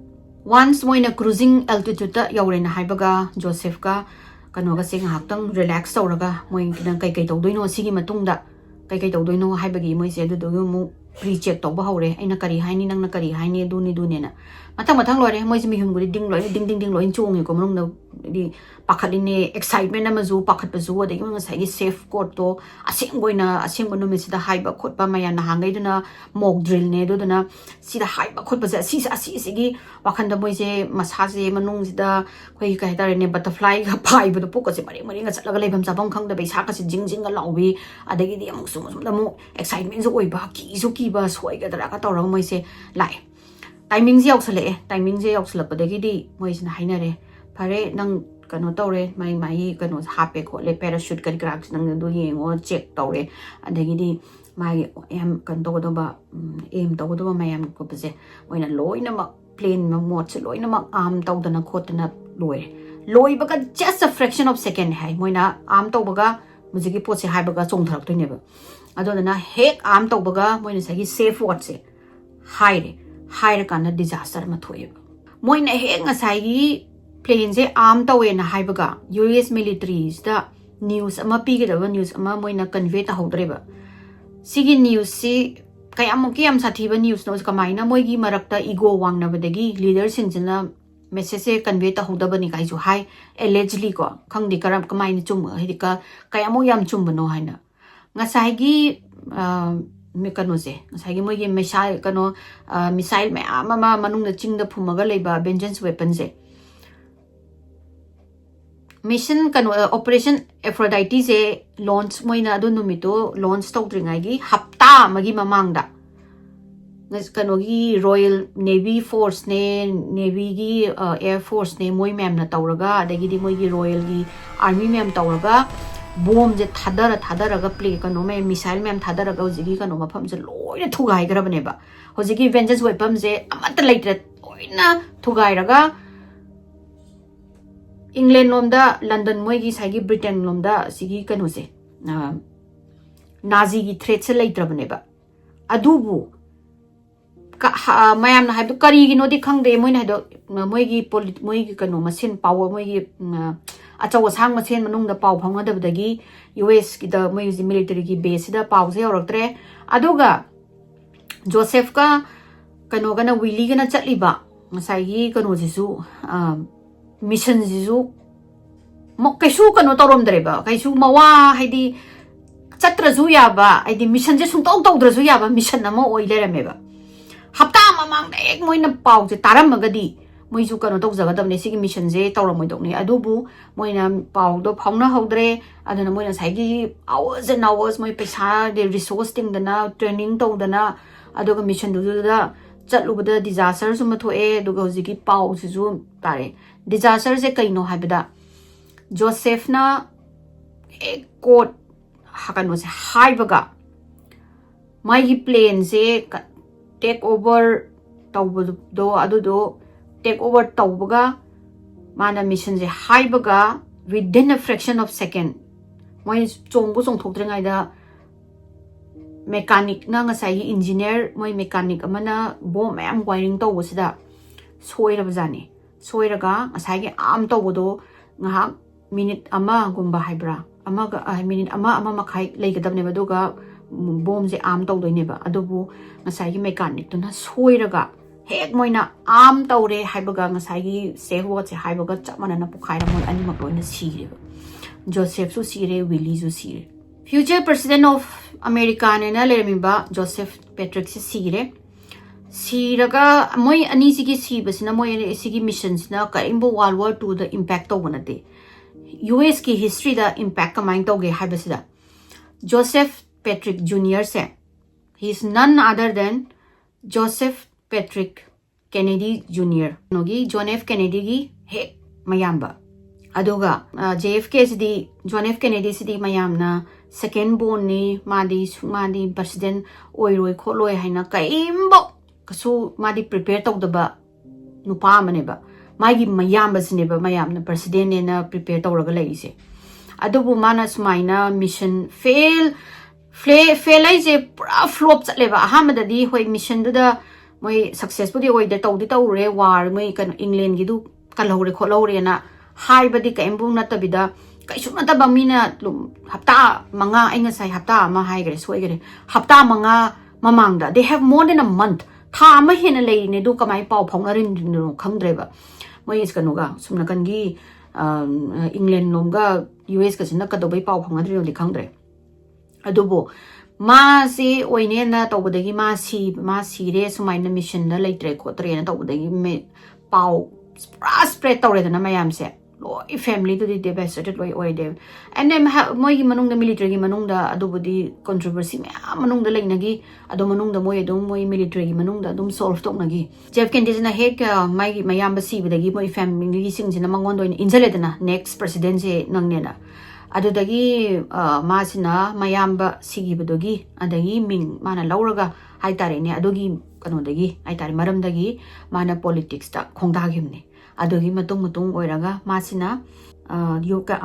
Once ꯃꯣꯏꯅ cruising altitudeꯇ ꯌꯧꯔꯦꯅ ꯍꯥꯏꯕꯒ ꯖꯣꯁꯦꯐꯀ ꯀꯩꯅꯣꯒꯁꯦ ꯉꯥꯏꯍꯥꯛꯇꯪ relax ꯇꯧꯔꯒ, ꯃꯣꯏꯅ ꯀꯩꯀꯩ ꯇꯧꯗꯣꯏꯅꯣ, ꯁꯤꯒꯤ ꯃꯇꯨꯡꯗ ꯀꯩꯀꯩ ꯇꯧꯗꯣꯏꯅꯣ ꯍꯥꯏꯕꯒꯤ ꯃꯣꯏꯁꯦ ꯑꯗꯨꯗꯨꯒꯤ ꯑꯃꯨꯛ pre check ꯇꯧꯕ ꯍꯧꯔꯦ꯫ ꯑꯩꯅ ꯀꯔꯤ ꯍꯥꯏꯅꯤ, ꯅꯪꯅ ꯀꯔꯤ ꯍꯥꯏꯅꯤ, ꯑꯗꯨꯅꯤ ꯑꯗꯨꯅꯦꯅ꯫ ꯃꯊꯪ ꯃꯊꯪ ꯂꯣꯏꯔꯦ꯫ ꯃꯣꯏꯁꯦ ꯃꯤꯍꯨꯟꯕꯨꯗꯤ ꯗꯤꯡ ꯂꯣꯏꯅ, ꯗꯤꯡ ꯗꯤꯡ ꯗꯤꯡ ꯂꯣꯏꯅ ꯆꯣꯡꯉꯦꯀꯣ ꯃꯅꯨꯡꯗ꯫ ꯍꯥꯏꯗꯤ ꯄꯥꯈꯠꯂꯤꯅꯦ, excitement ꯑꯃꯁꯨ, ꯄꯥꯈꯠꯄꯁꯨ, ꯑꯗꯒꯤ ꯉꯁꯥꯏꯒꯤ safe wordꯇꯣ ꯑꯁꯦꯡꯕ ꯑꯣꯏꯅ, ꯑꯁꯦꯡꯕ ꯅꯨꯃꯤꯠꯁꯤꯗ ꯍꯥꯏꯕ ꯈꯣꯠꯄ, ꯃꯌꯥꯝ ꯅꯍꯥꯟꯈꯩꯗꯨꯅ mock drillꯅꯦ, ꯑꯗꯨꯗꯨꯅ ꯁꯤꯗ ꯍꯥꯏꯕ ꯈꯣꯠꯄꯁꯦ, ꯑꯁꯤꯁꯦ, ꯑꯁꯤꯁꯤꯒꯤ ꯋꯥꯈꯟꯗ ꯃꯣꯏꯁꯦ ꯃꯁꯥꯁꯦ ꯃꯅꯨꯡꯁꯤꯗ ꯑꯩꯈꯣꯏꯒꯤ ꯀꯩ ꯍꯥꯏꯇꯥꯔꯦꯅꯦ, butterflyꯒ ꯄꯥꯏꯕꯗꯣ, ꯄꯨꯛꯀꯁꯦ ꯃꯔꯦꯡ ꯃꯔꯦꯡꯒ ꯆꯠꯂꯒ ꯂꯩꯐꯝ ꯆꯥꯐꯝ ꯈꯪꯗꯕ, ꯏꯁꯥꯒꯁꯦ ꯖꯤꯡ ꯖꯤꯡꯒ ꯂꯥꯎꯕꯤ, ꯑꯗꯒꯤꯗꯤ ꯑꯃꯨꯛꯁꯨ ꯑꯃꯨꯛꯁꯨ ꯑꯃꯨꯛ excitementꯁꯨ ꯑꯣꯏꯕ, ꯀꯤꯁꯨ ꯀꯤꯕ, ꯁꯣꯏꯒꯗ꯭ꯔꯥꯒ ꯇꯧꯔꯒ ꯃꯣꯏꯁꯦ ꯂꯥꯛꯑꯦ꯫ Timingꯁꯦ ꯌꯧꯁꯜꯂꯛꯑꯦ꯫ Timingꯁꯦ ꯌꯧꯁꯜꯂꯛꯄꯗꯒꯤꯗꯤ ꯃꯣꯏꯁꯤꯅ ꯍꯥꯏꯅꯔꯦ, "ꯐꯔꯦ, ꯅꯪ ꯀꯩꯅꯣ ꯇꯧꯔꯦ, ꯃꯥꯏ, ꯃꯥꯒꯤ ꯀꯩꯅꯣꯁꯦ ꯍꯥꯞꯄꯦ ꯈꯣꯠꯂꯦ, parachute ꯀꯔꯤ ꯀꯔꯥꯁꯦ ꯅꯪ ꯑꯗꯨ ꯌꯦꯡꯉꯣ, check ꯇꯧꯔꯦ, ꯑꯗꯒꯤꯗꯤ ꯃꯥꯒꯤ aim ꯀꯩꯅꯣ ꯇꯧꯒꯗꯕ, ꯎꯝ, aim ꯇꯧꯒꯗꯕ ꯃꯌꯥꯝ ꯈꯣꯠꯄꯁꯦ ꯃꯣꯏꯅ ꯂꯣꯏꯅꯃꯛ, plane modeꯁꯦ ꯂꯣꯏꯅꯃꯛ arm ꯇꯧꯗꯅ ꯈꯣꯠꯇꯅ ꯂꯣꯏꯔꯦ꯫ ꯂꯣꯏꯕꯒ just a fraction of second ꯍꯥꯏ, ꯃꯣꯏꯅ arm ꯇꯧꯕꯒ ꯍꯧꯖꯤꯛꯀꯤ ꯄꯣꯠꯁꯦ ꯍꯥꯏꯕꯒ ꯆꯣꯡꯊꯔꯛꯇꯣꯏꯅꯦꯕ꯫ ꯑꯗꯨꯗꯨꯅ ꯍꯦꯛ arm ꯇꯧꯕꯒ ꯃꯣꯏꯅ ꯉꯁꯥꯏꯒꯤ safe wordꯁꯦ ꯍꯥꯏꯔꯦ꯫ ꯍꯥꯏꯔꯀꯥꯟꯗ disaster ꯑꯃ ꯊꯣꯛꯑꯦꯕ꯫ ꯃꯣꯏꯅ ꯍꯦꯛ ꯉꯁꯥꯏꯒꯤ planeꯁꯦ arm ꯇꯧꯋꯦꯅ ꯍꯥꯏꯕꯒ U S militaryꯁꯤꯗ news ꯑꯃ ꯄꯤꯒꯗꯕ news ꯑꯃ ꯃꯣꯏꯅ convey ꯇꯧꯍꯧꯗ꯭ꯔꯦꯕ꯫ ꯁꯤꯒꯤ newsꯁꯤ ꯀꯌꯥꯃꯨꯛꯀꯤ ꯌꯥꯝ ꯁꯥꯊꯤꯕ newsꯅꯣ, ꯀꯃꯥꯏꯅ ꯃꯣꯏꯒꯤ ꯃꯔꯛꯇ ego ꯋꯥꯡꯅꯕꯗꯒꯤ leaderꯁꯤꯡꯁꯤꯅ messageꯁꯦ convey ꯇꯧꯍꯧꯗꯕꯅꯤ ꯀꯥꯏꯁꯨ ꯍꯥꯏ, allegedly ꯀꯣ꯫ ꯈꯪꯗꯦ ꯀꯔꯝ, ꯀꯃꯥꯏꯅ ꯆꯨꯝ-, ꯍꯥꯏꯗꯤ ꯀ-, ꯀꯌꯥꯃꯨꯛ ꯌꯥꯝ ꯆꯨꯝꯕꯅꯣ ꯍꯥꯏꯅ꯫ ꯉꯁꯥꯏꯒꯤ, ꯑ, ꯃꯤ-, ꯀꯩꯅꯣꯁꯦ, ꯉꯁꯥꯏꯒꯤ ꯃꯣꯏꯒꯤ missile, ꯀꯩꯅꯣ, ꯑ, missile ꯃꯌꯥꯝ ꯑꯃ ꯃꯅꯨꯡꯗ ꯆꯤꯡꯗ ꯐꯨꯝꯃꯒ ꯂꯩꯕ vengeance weaponꯁꯦ, mission, ꯀꯩꯅꯣ, ꯑ, Operation Aphroditeꯁꯦ launch, ꯃꯣꯏꯅ ꯑꯗꯨ ꯅꯨꯃꯤꯠꯇꯣ launch ꯇꯧꯗ꯭ꯔꯤꯉꯩꯒꯤ ꯍꯞꯇꯥ ꯑꯃꯒꯤ ꯃꯃꯥꯡꯗ ꯉ-, ꯀꯩꯅꯣꯒꯤ Royal Navy Forceꯅꯦ, Navyꯒꯤ, ꯑ, Air Forceꯅꯦ, ꯃꯣꯏ ꯃꯌꯥꯝꯅ ꯇꯧꯔꯒ, ꯑꯗꯒꯤꯗꯤ ꯃꯣꯏꯒꯤ Royalꯒꯤ army ꯃꯌꯥꯝ ꯇꯧꯔꯒ bombꯁꯦ ꯊꯥꯗꯔ ꯊꯥꯗꯔꯒ play-, ꯀꯩꯅꯣ ꯃꯌꯥꯝ, missile ꯃꯌꯥꯝ ꯊꯥꯗꯔꯒ ꯍꯧꯖꯤꯛꯀꯤ ꯀꯩꯅꯣ ꯃꯐꯝꯁꯦ ꯂꯣꯏꯅ ꯊꯨꯒꯥꯏꯈ꯭ꯔꯕꯅꯦꯕ꯫ ꯍꯧꯖꯤꯛꯀꯤ vengeance weaponꯁꯦ ꯑꯃꯠꯇ ꯂꯩꯇ꯭ꯔꯦ, ꯂꯣꯏꯅ ꯊꯨꯒꯥꯏꯔꯒ England ꯂꯣꯝꯗ, London, ꯃꯣꯏꯒꯤ ꯉꯁꯥꯏꯒꯤ Britain ꯂꯣꯝꯗ ꯁꯤꯒꯤ ꯀꯩꯅꯣꯁꯦ, ꯑ, Naziꯒꯤ threatꯁꯦ ꯂꯩꯇ꯭ꯔꯕꯅꯦꯕ꯫ ꯑꯗꯨꯕꯨ ꯀ-, ꯍ-, ꯃꯌꯥꯝꯅ ꯍꯥꯏꯕꯗꯣ ꯀꯔꯤꯒꯤꯅꯣꯗꯤ ꯈꯪꯗꯦ, ꯃꯣꯏꯅ ꯍꯥꯏꯗꯣ, ꯃꯣꯏꯒꯤ ꯄꯣꯂꯤ-, ꯃꯣꯏꯒꯤ ꯀꯩꯅꯣ ꯃꯁꯦꯟ ꯄꯥꯎ, ꯃꯣꯏꯒꯤ, ꯎꯝ, ꯑꯆꯧ ꯑꯁꯥꯡ ꯃꯁꯦꯟ ꯃꯅꯨꯡꯗ ꯄꯥꯎ ꯐꯥꯎꯅꯗꯕꯗꯒꯤ U Sꯀꯤꯗ ꯃꯣꯏꯒꯤ militaryꯒꯤ baseꯁꯤꯗ ꯄꯥꯎꯁꯦ ꯌꯧꯔꯛꯇ꯭ꯔꯦ꯫ ꯑꯗꯨꯒ ꯖꯣꯁꯦꯐꯀ ꯀꯩꯅꯣꯒꯅ, ꯋꯤꯂꯤꯒꯅ ꯆꯠꯂꯤꯕ ꯉꯁꯥꯏꯒꯤ ꯀꯩꯅꯣꯁꯤꯁꯨ, ꯑ, missionꯁꯤꯁꯨ ꯃ-, ꯀꯩꯁꯨ ꯀꯩꯅꯣ ꯇꯧꯔꯝꯗ꯭ꯔꯦꯕ, ꯀꯩꯁꯨ ꯃꯋꯥ, ꯍꯥꯏꯗꯤ ꯆꯠꯇ꯭ꯔꯁꯨ ꯌꯥꯕ, ꯍꯥꯏꯗꯤ missionꯁꯦ ꯁꯨꯡꯇꯧ ꯇꯧꯗ꯭ꯔꯁꯨ ꯌꯥꯕ mission ꯑꯃ ꯑꯣꯏ ꯂꯩꯔꯝꯃꯦꯕ꯫ ꯍꯞꯇꯥ ꯃꯃꯥꯡꯗ ꯍꯦꯛ ꯃꯣꯏꯅ ꯄꯥꯎꯁꯦ ꯇꯥꯔꯝꯃꯒꯗꯤ ꯃꯣꯏꯁꯨ ꯀꯩꯅꯣ ꯇꯧꯖꯒꯗꯕꯅꯦ, ꯁꯤꯒꯤ missionꯁꯦ ꯇꯧꯔꯝꯃꯣꯏꯗꯧꯅꯦ꯫ ꯑꯗꯨꯕꯨ ꯃꯣꯏꯅ ꯄꯥꯎꯗꯣ ꯐꯥꯎꯅꯍꯧꯗ꯭ꯔꯦ꯫ ꯑꯗꯨꯅ ꯃꯣꯏꯅ ꯉꯁꯥꯏꯒꯤ hours and hours ꯃꯣꯏ ꯄꯩꯁꯥ, ꯑꯗꯩ resource ꯇꯤꯡꯗꯅ, training ꯇꯧꯗꯅ, ꯑꯗꯨꯒ missionꯗꯨꯗ ꯆꯠꯂꯨꯕꯗ disasterꯁꯨ ꯑꯃ ꯊꯣꯛꯑꯦ꯫ ꯑꯗꯨꯒ ꯍꯧꯖꯤꯛꯀꯤ ꯄꯥꯎꯁꯤꯁꯨ ꯇꯥꯔꯦ꯫ Disasterꯁꯦ ꯀꯩꯅꯣ ꯍꯥꯏꯕꯗ, ꯖꯣꯁꯦꯐꯅ ꯍꯦꯛ ꯀꯣꯠ, ꯀꯩꯅꯣꯁꯦ ꯍꯥꯏꯕꯒ, ꯃꯥꯒꯤ planeꯁꯦ ꯀ-, take over ꯇꯧꯕꯗꯣ, ꯑꯗꯨꯗꯣ take over ꯇꯧꯕꯒ ꯃꯥꯅ missionꯁꯦ ꯍꯥꯏꯕꯒ within a fraction of second, ꯃꯣꯏ ꯆꯣꯡꯕꯨ ꯆꯣꯡꯊꯣꯛꯇ꯭ꯔꯤꯉꯩꯗ mechanicꯅ, ꯉꯁꯥꯏꯒꯤ engineer, ꯃꯣꯏ mechanic ꯑꯃꯅ bomb ꯃꯌꯥꯝ wiring ꯇꯧꯕꯁꯤꯗ ꯁꯣꯏꯔꯕꯖꯥꯠꯅꯤ꯫ ꯁꯣꯏꯔꯒ ꯉꯁꯥꯏꯒꯤ arm ꯇꯧꯕꯗꯣ ꯉꯥꯏꯍꯥꯛ minute ꯑꯃꯒꯨꯝꯕ ꯍꯥꯏꯕ꯭ꯔꯥ, ꯑꯃꯒ, ꯑ, minute ꯑꯃ, ꯑꯃ ꯃꯈꯥꯏ ꯂꯩꯒꯗꯕꯅꯦꯕ, ꯑꯗꯨꯒ bombꯁꯦ arm ꯇꯧꯗꯣꯏꯅꯦꯕ꯫ ꯑꯗꯨꯕꯨ ꯉꯁꯥꯏꯒꯤ mechanicꯇꯨꯅ ꯁꯣꯏꯔꯒ, ꯍꯦꯛ ꯃꯣꯏꯅ arm ꯇꯧꯔꯦ ꯍꯥꯏꯕꯒ, ꯉꯁꯥꯏꯒꯤ safe wordꯁꯦ ꯍꯥꯏꯕꯒ ꯆꯞ ꯃꯥꯟꯅꯅ ꯄꯣꯈꯥꯏꯔ ꯃꯣꯏ ꯑꯅꯤꯃꯛ ꯂꯣꯏꯅ ꯁꯤꯔꯦꯕ꯫ ꯖꯣꯁꯦꯐꯁꯨ ꯁꯤꯔꯦ, ꯋꯤꯂꯤꯁꯨ ꯁꯤꯔꯦ꯫ Future President of Americaꯅꯦꯅ ꯂꯩꯔꯝꯃꯤꯕ ꯖꯣꯁꯦꯐ ꯄꯦꯇ꯭ꯔꯤꯛꯁꯦ ꯁꯤꯔꯦ꯫ ꯁꯤꯔꯒ ꯃꯣꯏ ꯑꯅꯤꯁꯤꯒꯤ ꯁꯤꯕꯁꯤꯅ, ꯃꯣꯏ ꯑꯅꯤꯁꯤꯒꯤ missionꯁꯤꯅ ꯀꯔꯤꯝꯕ World War Twoꯗ impact ꯇꯧꯕ ꯅꯠꯇꯦ꯫ USꯀꯤ historyꯗ impact ꯀꯃꯥꯏꯅ ꯇꯧꯒꯦ ꯍꯥꯏꯕꯁꯤꯗ, Joseph ꯄꯦꯇ꯭ꯔꯤꯛ ꯖꯨꯅꯤꯌꯔꯁꯦ, he is none other than Joseph Patrick Kennedy Junior, ꯀꯩꯅꯣꯒꯤ, John F Kennedyꯒꯤ ꯍꯦꯛ ꯃꯌꯥꯝꯕ꯫ ꯑꯗꯨꯒ, ꯑ, JFKꯁꯤꯗꯤ, John F Kennedyꯁꯤꯗꯤ ꯃꯌꯥꯝꯅ second bornꯅꯤ, ꯃꯥꯗꯤ ꯁꯨ-, ꯃꯥꯗꯤ president ꯑꯣꯏꯔꯣꯏ ꯈꯣꯠꯂꯣꯏ ꯍꯥꯏꯅ ꯀꯔꯤꯝꯕ ꯀꯩꯁꯨ ꯃꯥꯗꯤ prepare ꯇꯧꯗꯕ ꯅꯨꯄꯥ ꯑꯃꯅꯦꯕ꯫ ꯃꯥꯒꯤ ꯃꯌꯥꯝꯕꯁꯤꯅꯦꯕ ꯃꯌꯥꯝꯅ presidentꯅꯦꯅ prepare ꯇꯧꯔꯒ ꯂꯩꯔꯤꯁꯦ꯫ ꯑꯗꯨꯕꯨ ꯃꯥꯅ ꯁꯨꯃꯥꯏꯅ mission fail, fail, fail ꯍꯥꯏꯁꯦ ꯄꯨꯔꯥ flop ꯆꯠꯂꯦꯕ꯫ ꯑꯍꯥꯟꯕꯗꯗꯤ ꯍꯣꯏ missionꯗꯨꯗ ꯃꯣꯏ successꯄꯨꯗꯤ ꯑꯣꯏꯗꯦ, ꯇꯧꯗꯤ ꯇꯧꯔꯨꯔꯦ, war, ꯃꯣꯏ ꯀꯩꯅꯣ Englandꯒꯤꯗꯨ ꯀꯜꯍꯧꯔꯦ ꯈꯣꯠꯍꯧꯔꯦꯅ ꯍꯥꯏꯕꯗꯤ ꯀꯔꯤꯝꯐꯥꯎ ꯅꯠꯇꯕꯤꯗ, ꯀꯩꯁꯨ ꯅꯠꯇꯕ ꯃꯤꯅ ꯂꯨꯝ-, ꯍꯞꯇꯥ ꯃꯉꯥ, ꯑꯩ ꯉꯁꯥꯏ ꯍꯞꯇꯥ ꯑꯃ ꯍꯥꯏꯈ꯭ꯔꯦ, ꯁꯣꯏꯈꯔꯦ, ꯍꯞꯇꯥ ꯃꯉꯥ ꯃꯃꯥꯡꯗ, they have more than a month, ꯊꯥ ꯑꯃ ꯍꯦꯟꯅ ꯂꯩꯔꯤꯅꯦ, ꯑꯗꯨ ꯀꯃꯥꯏꯅ ꯄꯥꯎ ꯐꯥꯎꯅꯔꯤꯅꯣ ꯈꯪꯗ꯭ꯔꯦꯕ꯫ ꯃꯣꯏ ꯀꯩꯅꯣꯒ, ꯁꯨꯝ ꯅꯥꯀꯟꯒꯤ, ꯑꯝ, England ꯂꯣꯝꯒ USꯀꯁꯤꯅ ꯀꯩꯗꯧꯕꯩ ꯄꯥꯎ ꯐꯥꯎꯅꯗ꯭ꯔꯤꯅꯣꯗꯤ ꯈꯪꯗ꯭ꯔꯦ꯫ ꯑꯗꯨꯕꯨ ꯃꯥꯁꯦ ꯑꯣꯏꯅꯦꯅ ꯇꯧꯕꯗꯒꯤ ꯃꯥ ꯁꯤ-, ꯃꯥ ꯁꯤꯔꯦ, ꯁꯨꯃꯥꯏꯅ missionꯗ ꯂꯩꯇ꯭ꯔꯦ ꯈꯣꯠꯇ꯭ꯔꯦꯅ ꯇꯧꯕꯗꯒꯤ ꯃꯦ-, ꯄꯥꯎ ꯄꯨꯔꯥ spread ꯇꯧꯔꯦꯗꯅ ꯃꯌꯥꯝꯁꯦ꯫ ꯂꯣꯏ familyꯗꯨꯗꯤ devastated ꯂꯣꯏ ꯑꯣꯏꯗꯦ꯫ And then ꯃꯍꯥꯛ, ꯃꯣꯏꯒꯤ ꯃꯅꯨꯡꯗ, militaryꯒꯤ ꯃꯅꯨꯡꯗ ꯑꯗꯨꯕꯨꯗꯤ controversy ꯃꯌꯥꯝ ꯃꯅꯨꯡꯗ ꯂꯩꯅꯈꯤ꯫ ꯑꯗꯣ ꯃꯅꯨꯡꯗ ꯃꯣꯏ ꯑꯗꯨꯝ, ꯃꯣꯏ militaryꯒꯤ ꯃꯅꯨꯡꯗ ꯑꯗꯨꯝ solve ꯇꯧꯅꯈꯤ꯫ ꯖꯦꯐ ꯀꯦꯅꯦꯗꯤꯁꯤꯅ ꯍꯦꯛ, ꯑ, ꯃꯥꯒꯤ ꯃꯌꯥꯝꯕ ꯁꯤꯕꯗꯒꯤ ꯃꯣꯏ familyꯁꯤꯡꯁꯤꯅ ꯃꯉꯣꯟꯗ ꯑꯣꯏꯅ ꯏꯟꯁꯤꯜꯂꯦꯗꯅ, next presidentꯁꯦ ꯅꯪꯅꯦꯅ꯫ ꯑꯗꯨꯗꯒꯤ, ꯑ, ꯃꯥꯁꯤꯅ ꯃꯌꯥꯝꯕ ꯁꯤꯈꯤꯕꯗꯨꯒꯤ, ꯑꯗꯒꯤ ꯃꯤꯡ ꯃꯥꯅ ꯂꯧꯔꯒ ꯍꯥꯏꯇꯥꯔꯦꯅꯦ, ꯑꯗꯨꯒꯤ ꯀꯩꯅꯣꯗꯒꯤ ꯍꯥꯏꯇꯥꯔꯦ, ꯃꯔꯝꯗꯒꯤ ꯃꯥꯅ politicsꯇ ꯈꯣꯡꯗꯥꯈꯤꯕꯅꯦ꯫ ꯑꯗꯨꯒꯤ ꯃꯇꯨꯡ ꯃꯇꯨꯡ ꯑꯣꯏꯔꯒ ꯃꯥꯁꯤꯅ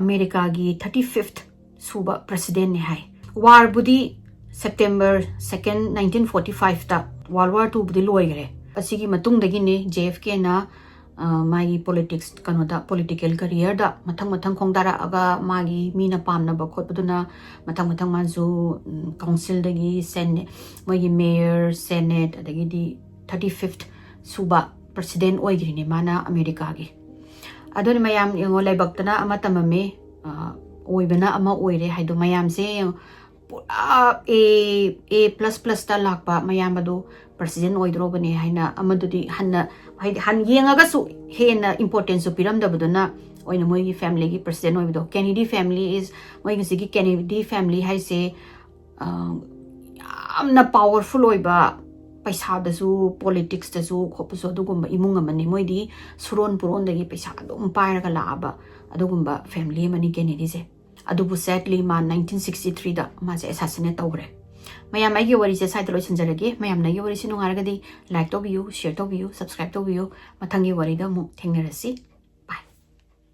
ꯑꯃꯦꯔꯤꯀꯥꯒꯤ ꯊꯥꯔꯇꯤ ꯐꯤꯐꯠ ꯁꯨꯕ ꯄ꯭ꯔꯁꯤꯗꯦꯟꯅꯤ ꯍꯥꯏ꯫ ꯋꯥꯔꯕꯨꯗꯤ ꯁꯦꯞꯇꯦꯝꯕꯔ ꯁꯦꯀꯦꯟ ꯅꯥꯏꯟꯇꯤꯟ ꯐꯣꯔꯇꯤ ꯐꯥꯏꯚꯇ ꯋꯥꯔꯜ ꯋꯥꯔ ꯇꯨꯕꯨꯗꯤ ꯂꯣꯏꯈ꯭ꯔꯦ꯫ ꯑꯁꯤꯒꯤ ꯃꯇꯨꯡꯗꯒꯤꯅꯦ ꯖꯦ ꯑꯦꯐ ꯀꯦꯅ ꯃꯥꯒꯤ ꯄꯣꯂꯤꯇꯤꯛꯁ ꯀꯩꯅꯣꯗ ꯄꯣꯂꯤꯇꯤꯀꯦꯜ ꯀꯔꯤꯌꯔꯗ ꯃꯊꯪ ꯃꯊꯪ ꯈꯣꯡꯗꯥꯔꯛꯑꯒ ꯃꯥꯒꯤ ꯃꯤꯅ ꯄꯥꯝꯅꯕ ꯈꯣꯠꯄꯗꯨꯅ ꯃꯊꯪ ꯃꯊꯪ ꯃꯥꯁꯨ ꯀꯥꯎꯟꯁꯤꯜꯗꯒꯤ ꯁꯦꯅꯦ ꯃꯣꯏꯒꯤ ꯃꯦꯌꯔ, ꯁꯦꯅꯦꯠ, ꯑꯗꯒꯤꯗꯤ ꯊꯥꯔꯇꯤ ꯐꯤꯐꯠ ꯁꯨꯕ ꯄ꯭ꯔꯁꯤꯗꯦꯟ ꯑꯣꯏꯈ꯭ꯔꯤꯅꯦ ꯃꯥꯅ ꯑꯃꯦꯔꯤꯀꯥꯒꯤ꯫ ꯑꯗꯨꯅ ꯃꯌꯥꯝ ꯌꯦꯡꯉꯣ, ꯂꯥꯏꯕꯛꯇꯅ ꯑꯃ ꯇꯝꯃꯝꯃꯦ, ꯑꯣꯏꯕꯅ ꯑꯃ ꯑꯣꯏꯔꯦ ꯍꯥꯏꯗꯣ ꯃꯌꯥꯝꯁꯦ ꯌꯦꯡꯉꯣ꯫ ꯄꯨꯔꯥ A, A plus plusꯇ ꯂꯥꯛꯄ ꯃꯌꯥꯝ ꯑꯗꯨ ꯄ꯭ꯔꯁꯤꯗꯦꯟ ꯑꯣꯏꯗ꯭ꯔꯣꯕꯅꯦ ꯍꯥꯏꯅ ꯑꯃꯗꯨꯗꯤ ꯍꯟꯅ, ꯍꯥꯏꯗꯤ ꯍꯟ ꯌꯦꯡꯉꯒꯁꯨ ꯍꯦꯟꯅ ꯏꯝꯄꯣꯔꯇꯦꯟꯁꯁꯨ ꯄꯤꯔꯝꯗꯕꯗꯨꯅ ꯑꯣꯏꯅ ꯃꯣꯏꯒꯤ ꯐꯦꯃꯤꯂꯤꯒꯤ ꯄ꯭ꯔꯁꯤꯗꯦꯟ ꯑꯣꯏꯕꯗꯣ꯫ Kennedy family is, ꯃꯣꯏꯒꯤꯁꯤꯒꯤ ꯀꯦꯅꯦꯗꯤ ꯐꯦꯃꯤꯂꯤ ꯍꯥꯏꯁꯦ ꯌꯥꯝꯅ ꯄꯥꯋꯔꯐꯨꯜ ꯑꯣꯏꯕ, ꯄꯩꯁꯥꯗꯁꯨ ꯄꯣꯂꯤꯇꯤꯛꯁꯇꯁꯨ ꯈꯣꯠꯄꯁꯨ ꯑꯗꯨꯒꯨꯝꯕ ꯏꯃꯨꯡ ꯑꯃꯅꯤ꯫ ꯃꯣꯏꯗꯤ ꯁꯨꯔꯣꯟ ꯄꯨꯔꯣꯟꯗꯒꯤ ꯄꯩꯁꯥ ꯑꯗꯨꯝ ꯄꯥꯏꯔꯒ ꯂꯥꯛꯑꯕ ꯑꯗꯨꯒꯨꯝꯕ ꯐꯦꯃꯤꯂꯤ ꯑꯃꯅꯤ ꯀꯦꯅꯦꯗꯤꯁꯦ꯫ ꯑꯗꯨꯕꯨ ꯁꯦꯗꯂꯤ ꯃꯥ ꯅꯥꯏꯟꯇꯤꯟ ꯁꯤꯛꯁꯇꯤ ꯊ꯭ꯔꯤꯗ ꯃꯥꯁꯦ ꯑꯦꯁꯥꯁꯤꯅꯦꯠ ꯇꯧꯈ꯭ꯔꯦ꯫ ꯃꯌꯥꯝ, ꯑꯩꯒꯤ ꯋꯥꯔꯤꯁꯦ ꯁ꯭ꯋꯥꯏꯗ ꯂꯣꯏꯁꯤꯟꯖꯔꯒꯦ꯫ ꯃꯌꯥꯝꯅ ꯑꯩꯒꯤ ꯋꯥꯔꯤꯁꯤ ꯅꯨꯡꯉꯥꯏꯔꯒꯗꯤ ꯂꯥꯏꯛ ꯇꯧꯕꯤꯌꯨ, ꯁꯤꯌꯔ ꯇꯧꯕꯤꯌꯨ, ꯁꯕꯁꯀ꯭ꯔꯥꯏꯕ ꯇꯧꯕꯤꯌꯨ꯫ ꯃꯊꯪꯒꯤ ꯋꯥꯔꯤꯗ ꯑꯃꯨꯛ ꯊꯦꯡꯅꯔꯁꯤ꯫